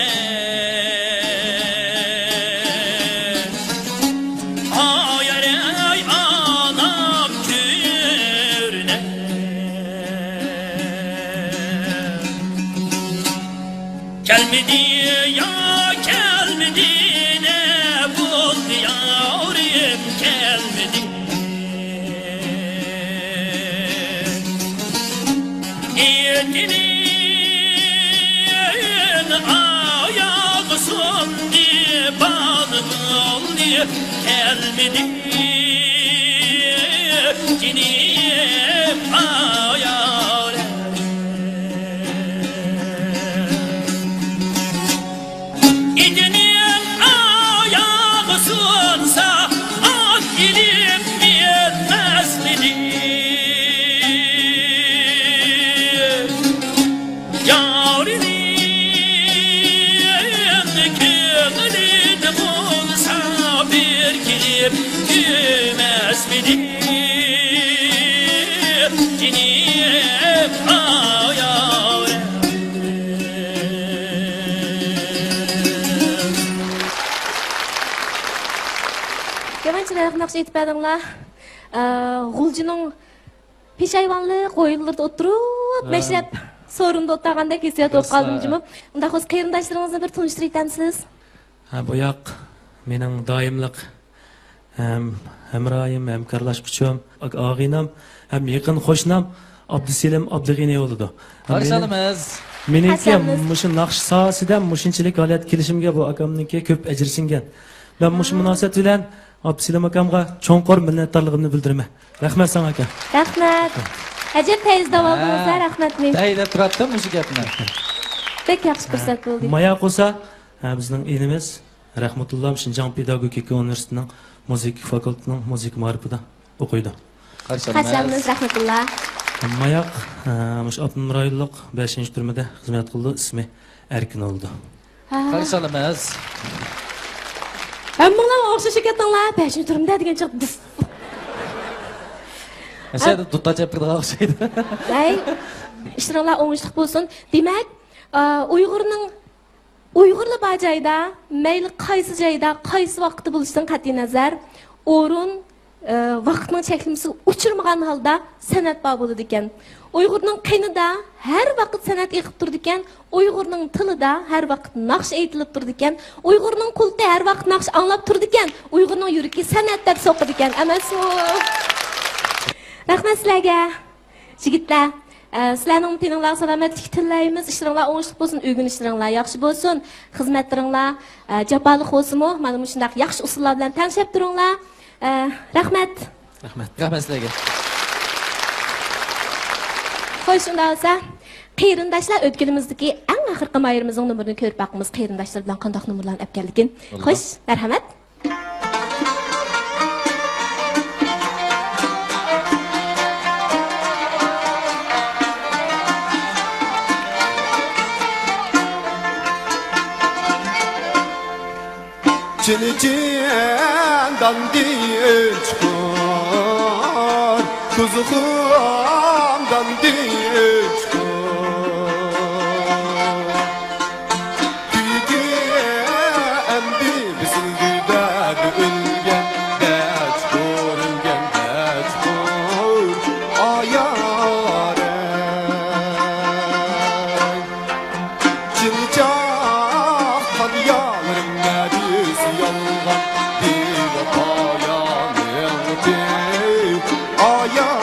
ئاياراي ئانام كۆرۈنە. كەلمىدى يا كەلمىدى، نە بولدى يارىم كەلمىدى. ئېتىنىڭ ئاياغى سۇندى، بالغۇنى كەلمىدى، جېنىم ئايالىم. ئېتىنىڭ ئاياغى سۇنسا، ئات ئېلىپ مىنمەسمىدى. يارىنىڭ كۆڭلىدە بولسا، بىر كېلىپ كۆرمەسمىدى. جېنىم ئايالىم. يامان چىرايلىق ناخشا ئېيتىپ بەردىڭلار. ئە، غۇلجىنىڭ پېشايۋانلىق ھويلىلىرىدا ئولتۇرۇپ، ھە، مەشرەپ سورۇندا ئولتۇرغاندەك ھېسسىيات بولۇپ قالدىم جۇمۇ. ئۇنداق بولسا، قېرىنداشلىرىڭىزنى بىر تونۇشتۇرۇۋېتەمسىز؟ ھە، بۇ ياق مېنىڭ دائىملىق ھەم ھەمراھىم، ھەم كارلاشقۇچۇم، ئاكا، ئاغىنەم، ھەم يېقىن قوشنام ئابدۇسېلىم ئابدۇغېنى بولىدۇ. قارشى ئالىمىز. مېنىڭكى مۇشۇ ناخشا ساھەسىدە مۇشۇنچىلىك ھالەتكە كېلىشىمگە بۇ ئاكامنىڭكى كۆپ ئەجرى سىڭگەن. مەن مۇشۇ مۇناسىۋەت بىلەن ئابدۇسېلىم ئاكامغا چوڭقۇر مىننەتدارلىقىمنى بىلدۈرىمەن. رەھمەت ساڭا، ئاكا. رەھمەت. ئەجەب پەيزى داۋالدىڭىز-ھە، ھە، رەھمەتنى. دەي دەپ تۇراتتىم مۇشۇ گەپنى. بەك ياخشى پۇرسەت بولدى. مايا قوسا، ھە، بىزنىڭ ئىنىمىز. رەھمەتۇللا شىنجاڭ پېداگوگىكا ئۇنىۋېرسىتېتىنىڭ مۇزىكا فاكۇلتېتىنىڭ مۇزىكا مائارىپىدا ئوقۇيدۇ. قارشى ئالىمىز. رەھمەتۇللا. ماياق، ئە، مۇشۇ ئاپتونوم رايونلۇق بەشىنچى تۈرمىدە خىزمەت قىلىدۇ. ئىسمى ئەركىن بولىدۇ. ھە. قارشى ئالىمىز. ھەممىڭلار ئوخشىشىپ كەتتىڭلار. بەشىنچى تۈرمىدە دېگەن چاغ دىس. ئەشەدە دۇتار چېپىدىغان ئوخشايدۇ. ھەي، ئىشلىرىڭلار ئوڭۇشلۇق بولسۇن. دېمەك، ئە، ئۇيغۇرنىڭ ئۇيغۇرلار بار جايدا، مەيلى قايسى جايدا، قايسى ۋاقىتتا بولۇشىدىن قەتئىينەزەر، ئورۇن، ئە، ۋاقىتنىڭ چەكلىمىسىگە ئۇچرىمىغان ھالدا سەنئەت بار بولىدىكەن. ئۇيغۇرنىڭ قېنىدا ھەر ۋاقىت سەنئەت ئېقىپ تۇرىدىكەن، ئۇيغۇرنىڭ تىلىدا ھەر ۋاقىت ناخشا ئېيتىلىپ تۇرىدىكەن، ئۇيغۇرنىڭ قۇلىقى ھەر ۋاقىت ناخشا ئاڭلاپ تۇرىدىكەن، ئۇيغۇرنىڭ يۈرىكى سەنئەت دەپ سوقىدىكەن ئەمەسمۇ؟ رەھمەت سىلەرگە. يىگىتلەر، ئە، سىلەرنىڭ تېنىڭلارغا سالامەتلىك تىلەيمىز، ئىشلىرىڭلار ئوڭۇشلۇق بولسۇن، ئۆگىنىشلىرىڭلار ياخشى بولسۇن، خىزمەتلىرىڭلار، ئە، جاپالىق بولسىمۇ، مانا مۇشۇنداق ياخشى ئۇسۇللار بىلەن تەڭشەپ تۇرۇڭلار. ئە، رەھمەت. رەھمەت. رەھمەت سىلەرگە. خوش، ئۇنداق بولسا، قېرىنداشلار، ئۆتكىلىمىزدىكى ئەڭ ئاخىرقى مايىرىمىزنىڭ نومۇرىنى كۆرۈپ باقىمىز. قېرىنداشلار بىلەن قانداق نومۇرلارنى ئەپ كەلدىكىن؟ بولىدۇ. خوش، مەرھەمەت. چىلىچىن داندى ئۆچقۇر، كۇزۇخۇم داندى ئۆچقۇر. تۈيىكى ئەمدى بېسىلدى دەپ ئۆلگەن، دەچقۇر ئۆلگەن، دەچقۇر ئايارەي. چىلچاق قان يارىم نەدىسى يالغان، بىۋاپا يارنىڭ تىل ئايارەي.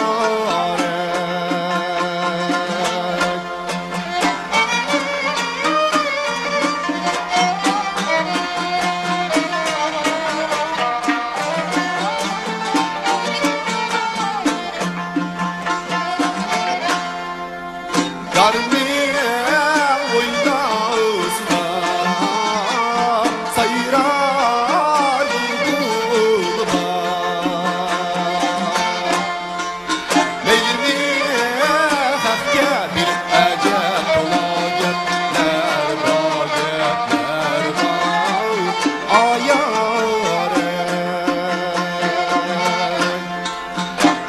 يارنى ئويلىسا سايرار بۇلبۇللار. مەيلى خەقكە بىر ئەجەب تولا گەپلەر بار، گەپلەر بار ئايارەي.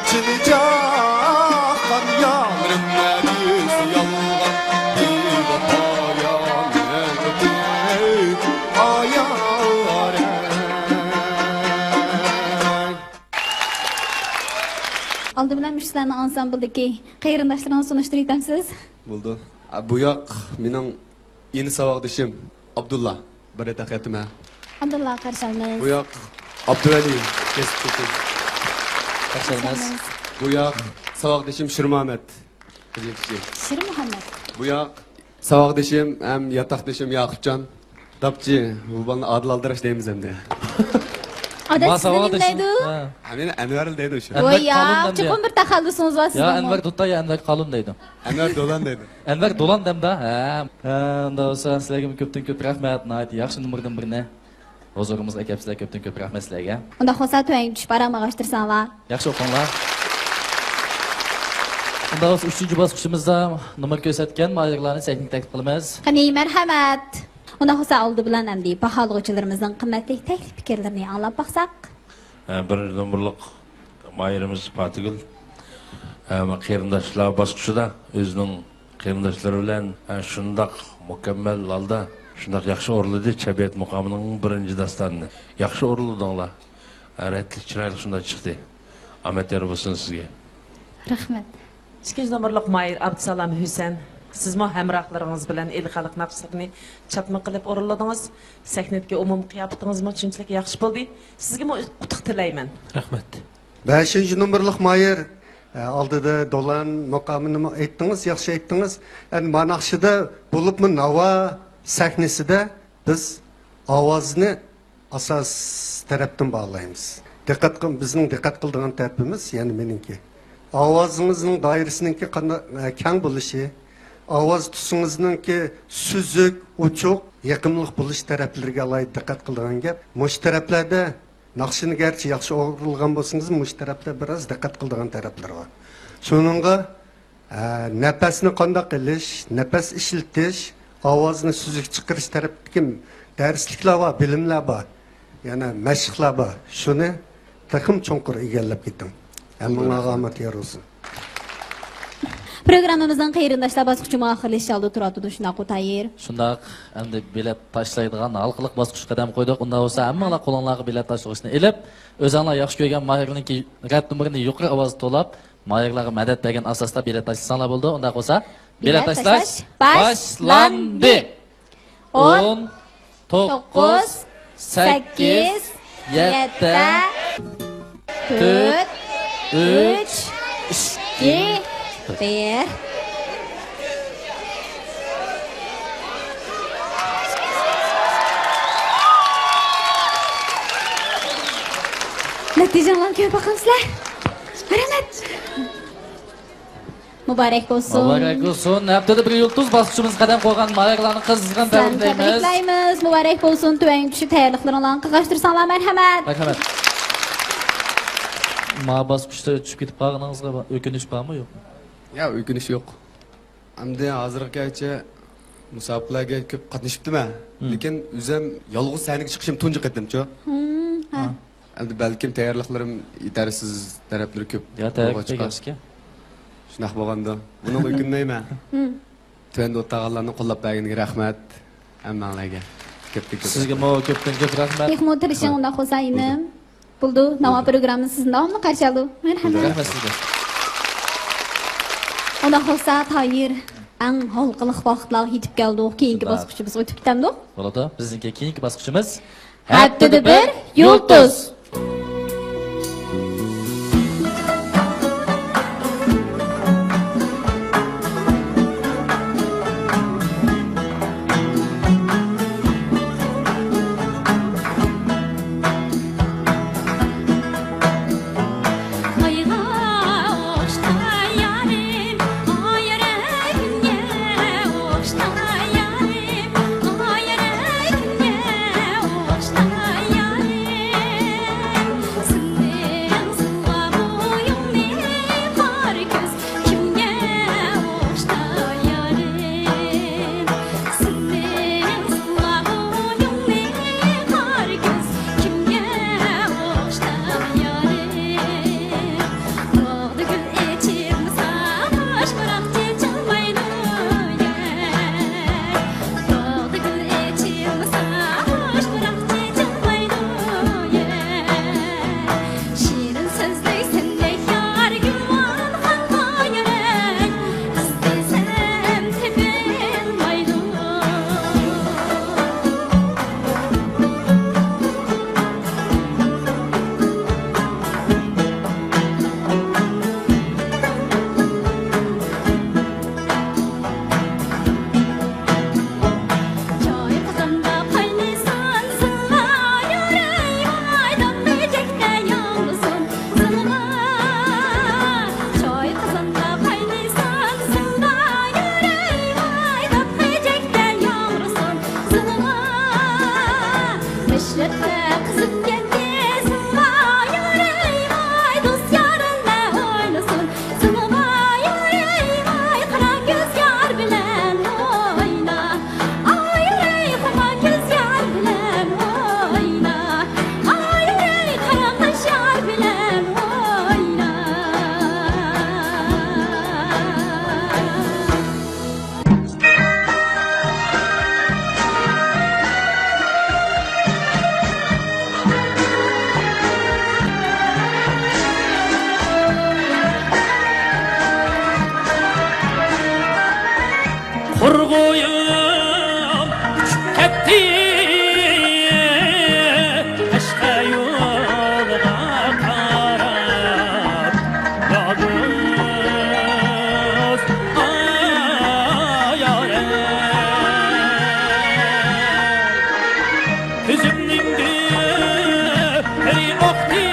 چىلىچاق قان يارىم نەدىسى يالغان، بىۋاپا يارنىڭ تىل ئايارەي. ئالدى بىلەن مۇشۇ سىلەرنىڭ ئانسامبىلدىكى قېرىنداشلىرىڭىزنى تونۇشتۇرۇۋېتەمسىز؟ بولىدۇ. ئا، بۇ ياق مېنىڭ ئىنى ساۋاقدىشىم ئابدۇللا. بىر رەت تەقدىم ھە. ئابدۇللا قارشى ئالىمىز. بۇ ياق ئابدۇۋەلى، كەسىپ كېسىپ. قارشى ئالىمىز. بۇ ياق ساۋاقدىشىم شىرمۇھەممەت. شىرمۇھەممەت. بۇ ياق ساۋاقدىشىم ھەم ياتاقدىشىم ياقۇپجان. داپچى، بۇ بالىنى ئادىل ئالدىراش دەيمىز ئەمدى. ئادەتتە ما سىزنى نېمە ساۋاقدىشىم. دەيدۇ؟ ھە. ھە، مېنى ئەنۋەرلا دەيدۇ شۇ. ۋوي، ئەنۋەر قالۇن ياق، دەمدى. چوقۇم بىر تەخەللۇسىڭىز بار سىزنىڭمۇ. يا، ئەنۋەر دۇتتا، يا ئەنۋەر قالۇن دەيدۇ. ئەنۋەر دولان دەيدۇ. ئەنۋەر دولان دەمدا؟ ھە. ھە، ئۇنداق بولسا سىلەرگىمۇ كۆپتىن كۆپ رەھمەت، ناھايىتى ياخشى نومۇردىن بىرنى ھۇزۇرىمىزغا ئەكەپسىلەر، كۆپتىن كۆپ رەھمەت سىلەرگە. ئۇنداق بولسا تۆۋەنگە چۈشۈپ ئارام ئالغاشتۇرساڭلار. ياخشى ئوقۇڭلار. ئۇنداق بولسا ئۈچىنچى باسقۇچىمىزدا نومۇر كۆرسەتكەن ماھىرلارنى سەھنىگە تەكلىپ قىلىمىز. قېنى، مەرھەمەت. ئۇنداق بولسا ئالدى بىلەن ئەمدى باھالىغۇچىلىرىمىزنىڭ قىممەتلىك تەكلىپ پىكىرلىرىنى ئاڭلاپ باقساق. ھە، بىرىنچى نومۇرلۇق ماھىرىمىز پاتىگۈل، ھە، قېرىنداشلار باسقۇچىدا ئۆزىنىڭ قېرىنداشلىرى بىلەن، ھە، شۇنداق مۇكەممەل ھالدا، شۇنداق ياخشى ئورۇنلىدى چەببىيات مۇقامىنىڭ بىرىنچى داستانىنى. ياخشى ئورۇنلىدىڭلار. ھە، رەتلىك، چىرايلىق شۇنداق چىقتى. ئامەت يار بولسۇن سىزگە. رەھمەت. ئىككىنچى نومۇرلۇق ماھىر ئابدۇسالام ھۈسەن، سىزمۇ ھەمراھلىرىڭىز بىلەن ئىلى خەلق ناخشىلىرىنى چاتما قىلىپ ئورۇنلىدىڭىز. سەھنىدىكى ئومۇمىي قىياپىتىڭىزمۇ شۇنچىلىك ياخشى بولدى. سىزگىمۇ ئۇتۇق تىلەيمەن. رەھمەت. بەشىنچى نومۇرلۇق ماھىر، ئە، ئالدىدا دولان مۇقامىنىمۇ ئېيتتىڭىز، ياخشى ئېيتتىڭىز. ئەمدى مانا ناخشىدا بولۇپمۇ ناۋا سەھنىسىدە بىز ئاۋازنى ئاساس تەرەپتىن باھالايمىز. دىققەت قىل-، بىزنىڭ دىققەت قىلىدىغان تەرىپىمىز، يەنى مېنىڭكى، ئاۋازىڭىزنىڭ دائىرىسىنىڭكى قانداق، ئە، كەڭ بولۇشى، ئاۋاز تۈسىڭىزنىڭكى سۈزۈك، ئوچۇق، يېقىملىق بولۇش تەرەپلىرىگە ئالاھىدە دىققەت قىلىدىغان گەپ. مۇشۇ تەرەپلەردە ناخشىنى گەرچە ياخشى ئورۇنلىغان بولسىڭىزمۇ، مۇشۇ تەرەپتە بىراز دىققەت قىلىدىغان تەرەپلىرى بار. شۇنىڭغا، ئە، نەپەسنى قانداق ئېلىش، نەپەس ئىشلىتىش، ئاۋازنى سۈزۈك چىقىرىش تەرەپتىكى دەرسلىكلەر بار، بىلىملەر بار، يەنە مەشىقلەر بار. شۇنى تېخىمۇ چوڭقۇر ئىگىلەپ كېتىڭ. ھەممىڭلارغا ئامەت يار بولسۇن. پروگراممىمىزنىڭ قېرىنداشلار باسقۇچىمۇ ئاخىرلىشىش ئالدىدا تۇرۇۋاتىدۇ، شۇنداققۇ تايىر؟ شۇنداق، ئەمدى بىلەت تاشلايدىغان ھالقىلىق باسقۇچقا قەدەم قويدۇق. ئۇنداق بولسا ھەممىڭلار قولۇڭلارغا بىلەت تاشلىغۇچنى ئېلىپ، ئۆزۈڭلار ياخشى كۆرگەن ماھىرنىڭكى رەت نومۇرىنى يۇقىرى ئاۋازدا توۋلاپ، ماھىرلارغا مەدەت بەرگەن ئاساستا بىلەت تاشلىساڭلار بولىدۇ. ئۇنداق بولسا، بىلەت بىلەت تاشلاش تاشلاش باشلاندى. باشلاندى. ئون، ئون، توققۇز، توققۇز، سەككىز، سەككىز، يەتتە، يەتتە، تۆت، تۆت، ئۈچ، ئۈچ، ئىككى، ئىككى، بىر. نەتىجىڭلارنى كۆرۈپ باقامسىلەر. رەھمەت. مۇبارەك بولسۇن. مۇبارەك بولسۇن. ھەپتىدە بىر يۇلتۇز باسقۇچىمىزغا قەدەم قويغان ماھىرلارنى قىزغىن سىلەرنى تەبرىكلەيمىز. تەبرىكلەيمىز. مۇبارەك بولسۇن. تۆۋەنگە چۈشۈپ تەييارلىقلىرىڭلارنى قىلغاشتۇرساڭلار مەرھەمەت. مەرھەمەت. ما باسقۇچتا چۈشۈپ كېتىپ قالغىنىڭىزغا با-، ئۆكۈنۈش بارمۇ يوقمۇ؟ ياق، ئۆكۈنۈش يوق. ئەمدى ھازىرغىچە مۇسابىقىلەرگە كۆپ قاتنىشىپتىمەن. مم. لېكىن ئۆزۈم يالغۇز سەھنىگە چىقىشىم تۇنجى قېتىمچۇ. مم، ھە. ھە. ئەمدى بەلكىم تەييارلىقلىرىم يېتەرسىز تەرەپلىرى كۆپ يا، تەييارلىق بولغاچقا. بەك ياخشىكەن. شۇنداق بولغاندا. بۇنىڭغا ئۆكۈنمەيمەن. مم. تۆۋەندە ئولتۇرغانلارنى قوللاپ بەرگىنىگە رەھمەت. ھەممەڭلارگە كۆپتىن كۆپ سىزگىمۇ رەھمەت. كۆپتىن كۆپ رەھمەت. تېخىمۇ تىرىشىڭ، بۇيرۇڭ. ئۇنداق بولسا، ئىنىم. بولىدۇ، ناۋا بۇيرۇڭ. پروگراممىمىز سىزنى داۋاملىق قارشى ئالىدۇ. مەرھەمەت. رەھمەت سىزگە. ئۇنداق بولسا، تايىر، ئەڭ ھالقىلىق ۋاقىتلارغا يېتىپ كەلدۇق. كېيىنكى شۇنداق. باسقۇچىمىزغا ئۆتۈپ كېتەمدۇق. بولىدۇ. بىزنىڭكى كېيىنكى باسقۇچىمىز ھەپتىدە بىر يۇلتۇز. قۇرغۇيۇم ئۇچۇپ كەتتى قەشقەر يولىغا قاراپ. يالغۇز ئايارەم. كۆزۈمنىڭ گۆھىرى ئاقتى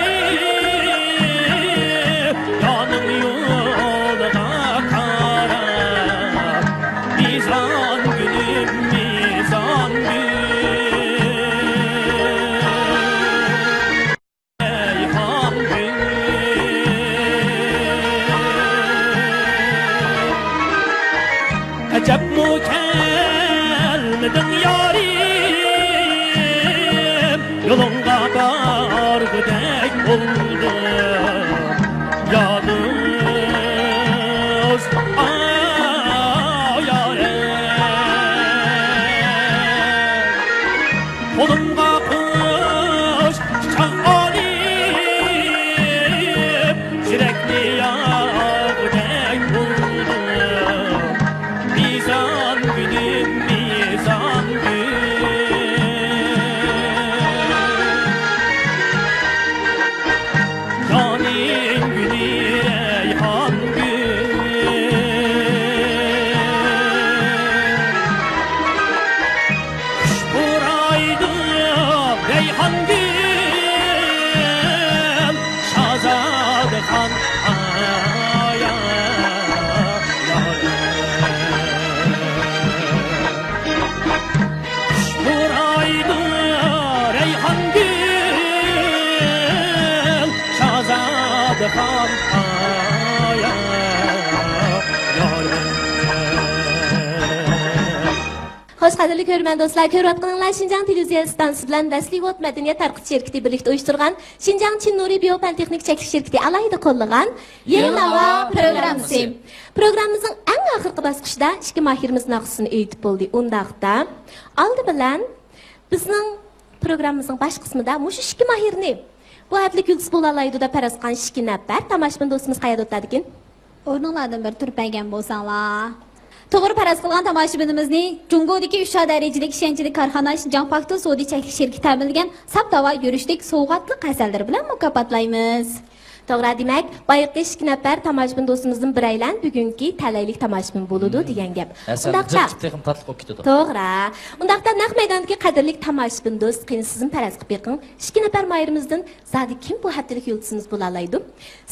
يارنىڭ يولىغا قاراپ. مىزان گۈلۈم، مىزان گۈل. ئەجەبمۇ كەلمىدىڭ يارىم، يولۇڭغا بارغۇدەك بولدۇم يالغۇز. خوش، قەدىرلىك كۆرۈرمەن دوستلار، كۆرۈۋاتقىنىڭلار شىنجاڭ تېلېۋىزىيە ئىستانسىسى بىلەن ۋەسلى ۋوت مەدەنىيەت تارقىتىش شىركىتى بىرلىكتە ئۇيۇشتۇرغان شىنجاڭ چىن نۇرى بىيو پەن تېخنىك چەكلىك شىركىتى ئالاھىدە قوللىغان يېڭى ناۋا پروگراممىسى. پروگراممىمىزنىڭ ئەڭ ئاخىرقى باسقۇچىدا ئىككى ماھىرىمىز ناخشىسىنى ئېيتىپ بولدى. ئۇنداقتا ئالدى بىلەن بىزنىڭ پروگراممىمىزنىڭ باش قىسمىدا مۇشۇ ئىككى ماھىرنى بۇ ھەپتىلىك يۇلتۇز بولالايدۇ دەپ پەرەز قىلغان ئىككى نەپەر تاماشىبىن دوستىمىز قەيەردە ئولتۇرىدىكىن؟ ئورنۇڭلاردىن بىر تۇرۇپ بەرگەن بولساڭلار. توغرا پەرەز قىلغان تاماشىبىنىمىزنى جۇڭگودىكى ئۈچ ئا دەرىجىلىك ئىشەنچلىك كارخانا شىنجاڭ پاكتىل سودا چەكلىك شىركىتى تەمىنلىگەن ساپ داۋا يۈرۈشلۈك سوۋغاتلىق ھەسەللىرى بىلەن مۇكاپاتلايمىز. توغرا، دېمەك، بايىقى ئىككى نەپەر تاماشىبىن دوستىمىزدىن بىرەيلەن بۈگۈنكى تەلەيلىك تاماشىبىن بولىدۇ دېگەن گەپ. ھەسەلنى ئۇنداقتا جىق تېخىمۇ تاتلىق بولۇپ كېتىدۇ. توغرا. ئۇنداقتا نەق مەيداندىكى قەدىرلىك تاماشىبىن دوست، قېنى سىزمۇ پەرەز قىلىپ بېقىڭ. ئىككى نەپەر ماھىرىمىزدىن زادى كىم بۇ ھەپتىلىك يۇلتۇزىمىز بولالايدۇ؟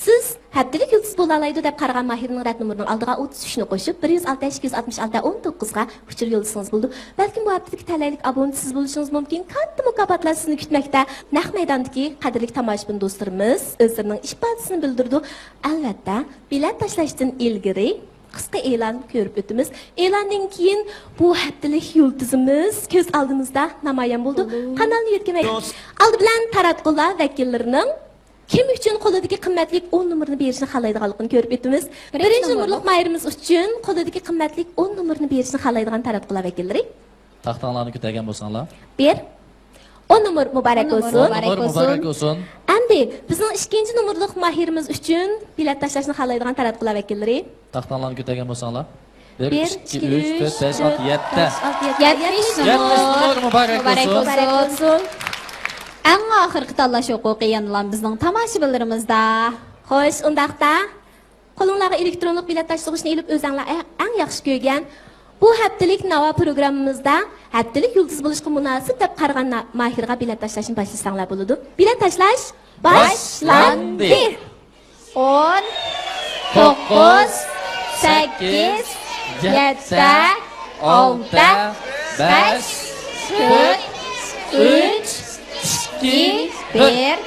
سىز ھەپتىلىك يۇلتۇز بولالايدۇ دەپ قارىغان ماھىرنىڭ رەت نومۇرىنىڭ ئالدىغا ئوتتۇز ئۈچنى قوشۇپ، بىر يۈز ئالتە، ئىككى يۈز ئاتمىش ئالتە، ئون توققۇزغا ئۇچۇر يوللىسىڭىز بولىدۇ. بەلكىم بۇ ھەپتىلىك تەلەيلىك ئابۇنىچى سىز بولۇشىڭىز مۇمكىن. كاتتا مۇكاپاتلار سىزنى كۈتمەكتە. نەق مەيداندىكى قەدىرلىك تاماشىبىن دوستلىرىمىز ئۆزلىرىنىڭ ئىپادىسىنى بىلدۈرىدۇ. ئەلۋەتتە، بېلەت تاشلاشتىن ئىلگىرى قىسقا ئېلان كۆرۈپ ئۆتىمىز. ئېلاندىن كېيىن بۇ ھەپتىلىك يۇلتۇزىمىز كۆز ئالدىمىزدا نامايان بولىدۇ. بولىدۇ. قانالنى يۆتكىمەي. ئالدى بىلەن تاراتقۇلار ۋەكىللىرىنىڭ كىم ئۈچۈن قولىدىكى قىممەتلىك ئون نومۇرنى بېرىشنى خالايدىغانلىقىنى كۆرۈپ ئۆتىمىز. بىرىنچى بىرىنچى نومۇرلۇق نومۇرلۇق. ماھىرىمىز ئۈچۈن قولىدىكى قىممەتلىك ئون نومۇرنى بېرىشنى خالايدىغان تاراتقۇلار ۋەكىللىرى. تاختاڭلارنى كۆتەرگەن بولساڭلار. بىر. ئون نومۇر مۇبارەك ئون نومۇر بولسۇن. مۇبارەك نومۇر مۇبارەك بولسۇن. بولسۇن. ئەمدى بىزنىڭ ئىككىنچى نومۇرلۇق ماھىرىمىز ئۈچۈن بېلەت تاشلاشنى خالايدىغان تاراتقۇلار ۋەكىللىرى. تاختاڭلارنى كۆتەرگەن بولساڭلار. بىر، بىر، ئىككى، ئىككى، ئۈچ، ئۈچ، تۆت، بەش، تۆت، ئالتە، يەتتە. بەش، ئالتە، يەتتە. يەتمىش يەتمىش نومۇر. نومۇر مۇبارەك مۇبارەك بولسۇن. بولسۇن. ئەڭ ئاخىرقى تاللاش ھوقۇقى يەنىلا بىزنىڭ تاماشىبىنلىرىمىزدا. خوش، ئۇنداقتا قولۇڭلارغا ئېلېكترونلۇق بىلەت تاشلىغۇچنى ئېلىپ، ئۆزەڭلار ئە-، ئەڭ ياخشى كۆرگەن بۇ ھەپتىلىك ناۋا پروگراممىمىزدا ھەپتىلىك يۇلتۇز بولۇشقا مۇناسىپ دەپ قارىغان نا-، ماھىرغا بىلەت تاشلاشنى باشلىساڭلار بولىدۇ. بىلەت تاشلاش باشلاندى. باشلاندى. ئون، توققۇز، سەككىز، يەتتە، ئالتە، بەش، تۆت، ئۈچ، ئىككى، بىر.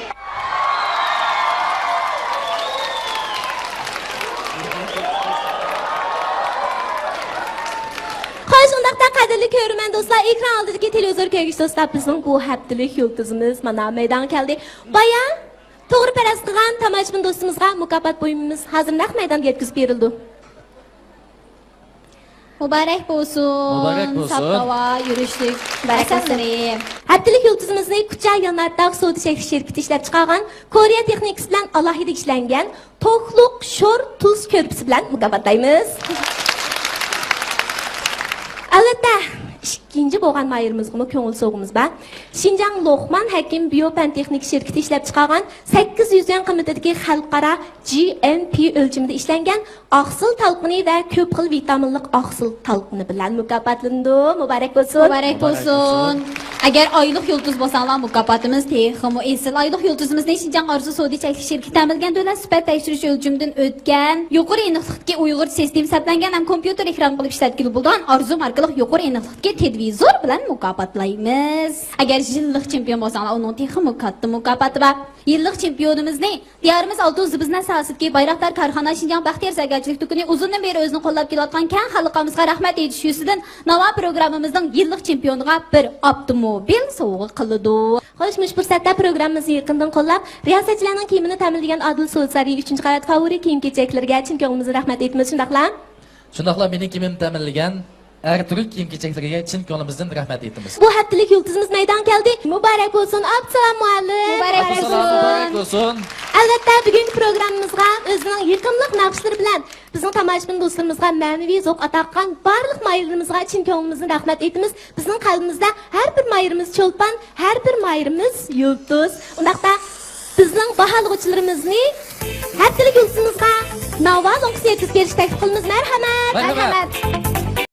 خوش، ئۇنداقتا قەدىرلىك كۆرۈرمەن دوستلار، ئېكران ئالدىدىكى تېلېۋىزور كۆرگۈچى دوستلار، بىزنىڭ بۇ ھەپتىلىك يۇلتۇزىمىز مانا مەيدانغا كەلدى. بايا توغرا پەرەز قىلغان تاماشىبىن دوستىمىزغا مۇكاپات بۇيۇمىمىز ھازىر نەق مەيداندا يەتكۈزۈپ بېرىلىدۇ. مۇبارەك بولسۇن. مۇبارەك بولسۇن. ساپ ھاۋا يۈرۈشلۈك مۇبارەك بولسۇن. ھەسەللىرى. ھەپتىلىك يۇلتۇزىمىزنى كۇچا يانارتاغ سودا چەكلىك شىركىتى ئىشلەپ چىقارغان كورېيە تېخنىكىسى بىلەن ئالاھىدە ئىشلەنگەن توكلۇق شور تۇز كۆرپىسى بىلەن مۇكاپاتلايمىز. ئەلۋەتتە، ئىككىنچى بولغان ماھىرىمىزغىمۇ كۆڭۈل سوۋغىمىز بار. شىنجاڭ لوقمان ھەكىم بىيو پەن تېخنىك شىركىتى ئىشلەپ چىقارغان سەككىز يۈز يۈەن قىممىتىدىكى خەلقئارا جى ئېم پى ئۆلچىمىدە ئىشلەنگەن ئاقسىل تالقىنى ۋە كۆپ خىل ۋىتامىنلىق ئاقسىل تالقىنى بىلەن مۇكاپاتلىنىدۇ. مۇبارەك بولسۇن! مۇبارەك بولسۇن! ئەگەر ئايلىق يۇلتۇز بولساڭلار، مۇكاپاتىمىز تېخىمۇ ئېسىل. ئايلىق يۇلتۇزىمىزنى شىنجاڭ ئارزۇ سودا چەكلىك شىركىتى تەمىنلىگەن دۆلەت سۈپەت تەكشۈرۈش ئۆلچىمىدىن ئۆتكەن، يۇقىرى ئېنىقلىقتىكى ئۇيغۇرچە سىستېما سەپلەنگەن ھەم كومپيۇتېر ئېكران قىلىپ ئىشلەتكىلى بولىدىغان ئارزۇ ماركىلىق يۇقىرى ئېنىقلىقتىكى تېلېۋىزور بىلەن مۇكاپاتلايمىز. ئەگەر يىللىق چېمپىيون بولساڭلار، ئۇنىڭ تېخىمۇ كاتتا مۇكاپاتى بار. يىللىق چېمپىيونىمىزنى دىيارىمىز ئالتۇن زىبۇ زىننەت ساھەسىدىكى بايراقدار كارخانا شىنجاڭ بەختىيار زەرگەرچىلىك دۇكىنى ئۇزۇندىن بېرى ئۆزىنى قوللاپ كېلىۋاتقان كەڭ خەلقىمىزگە رەھمەت ئېيتىش يۈزىسىدىن ناۋا پروگراممىمىزنىڭ يىللىق چېمپىيونىغا بىر ئاپتوموبىل سوۋغا قىلىدۇ. خوش، مۇشۇ پۇرسەتتە پروگراممىمىزنى يېقىندىن قوللاپ، رىياسەتچىلەرنىڭ كىيىمىنى تەمىنلىگەن ئادىل سودا سارىيى ئۈچىنچى قەۋەت فاۋورى كىيىم-كېچەكلىرىگە چىن كۆڭلىمىزدىن رەھمەت ئېيتىمىز، شۇنداقلا؟ شۇنداقلا مېنىڭ كىيىمىمنى تەمىنلىگەن ئەرتۈرك كىيىم-كېچەكلىرىگە چىن كۆڭلىمىزدىن رەھمەت ئېيتىمىز. بۇ ھەپتىلىك يۇلتۇزىمىز مەيدانغا كەلدى. مۇبارەك بولسۇن، ئابدۇسالام مۇئەللىم. مۇبارەك بولسۇن. ئابدۇسالام، مۇبارەك بولسۇن. ئەلۋەتتە، بۈگۈنكى پروگراممىمىزغا ئۆزىنىڭ يېقىملىق ناخشىلىرى بىلەن بىزنىڭ تاماشىبىن دوستلىرىمىزغا مەنىۋى زوق ئاتا قىلغان بارلىق ماھىرلىرىمىزغا چىن كۆڭلىمىزدىن رەھمەت ئېيتىمىز. بىزنىڭ قەلبىمىزدە ھەر بىر ماھىرىمىز چولپان، ھەر بىر ماھىرىمىز يۇلتۇز. ئۇنداقتا بىزنىڭ باھالىغۇچىلىرىمىزنى ھەپتىلىك يۇلتۇزىمىزغا ناۋا لوڭقىسى يەتكۈزۈپ بېرىشكە تەكلىپ قىلىمىز. مەرھەمەت! مەرھەمەت!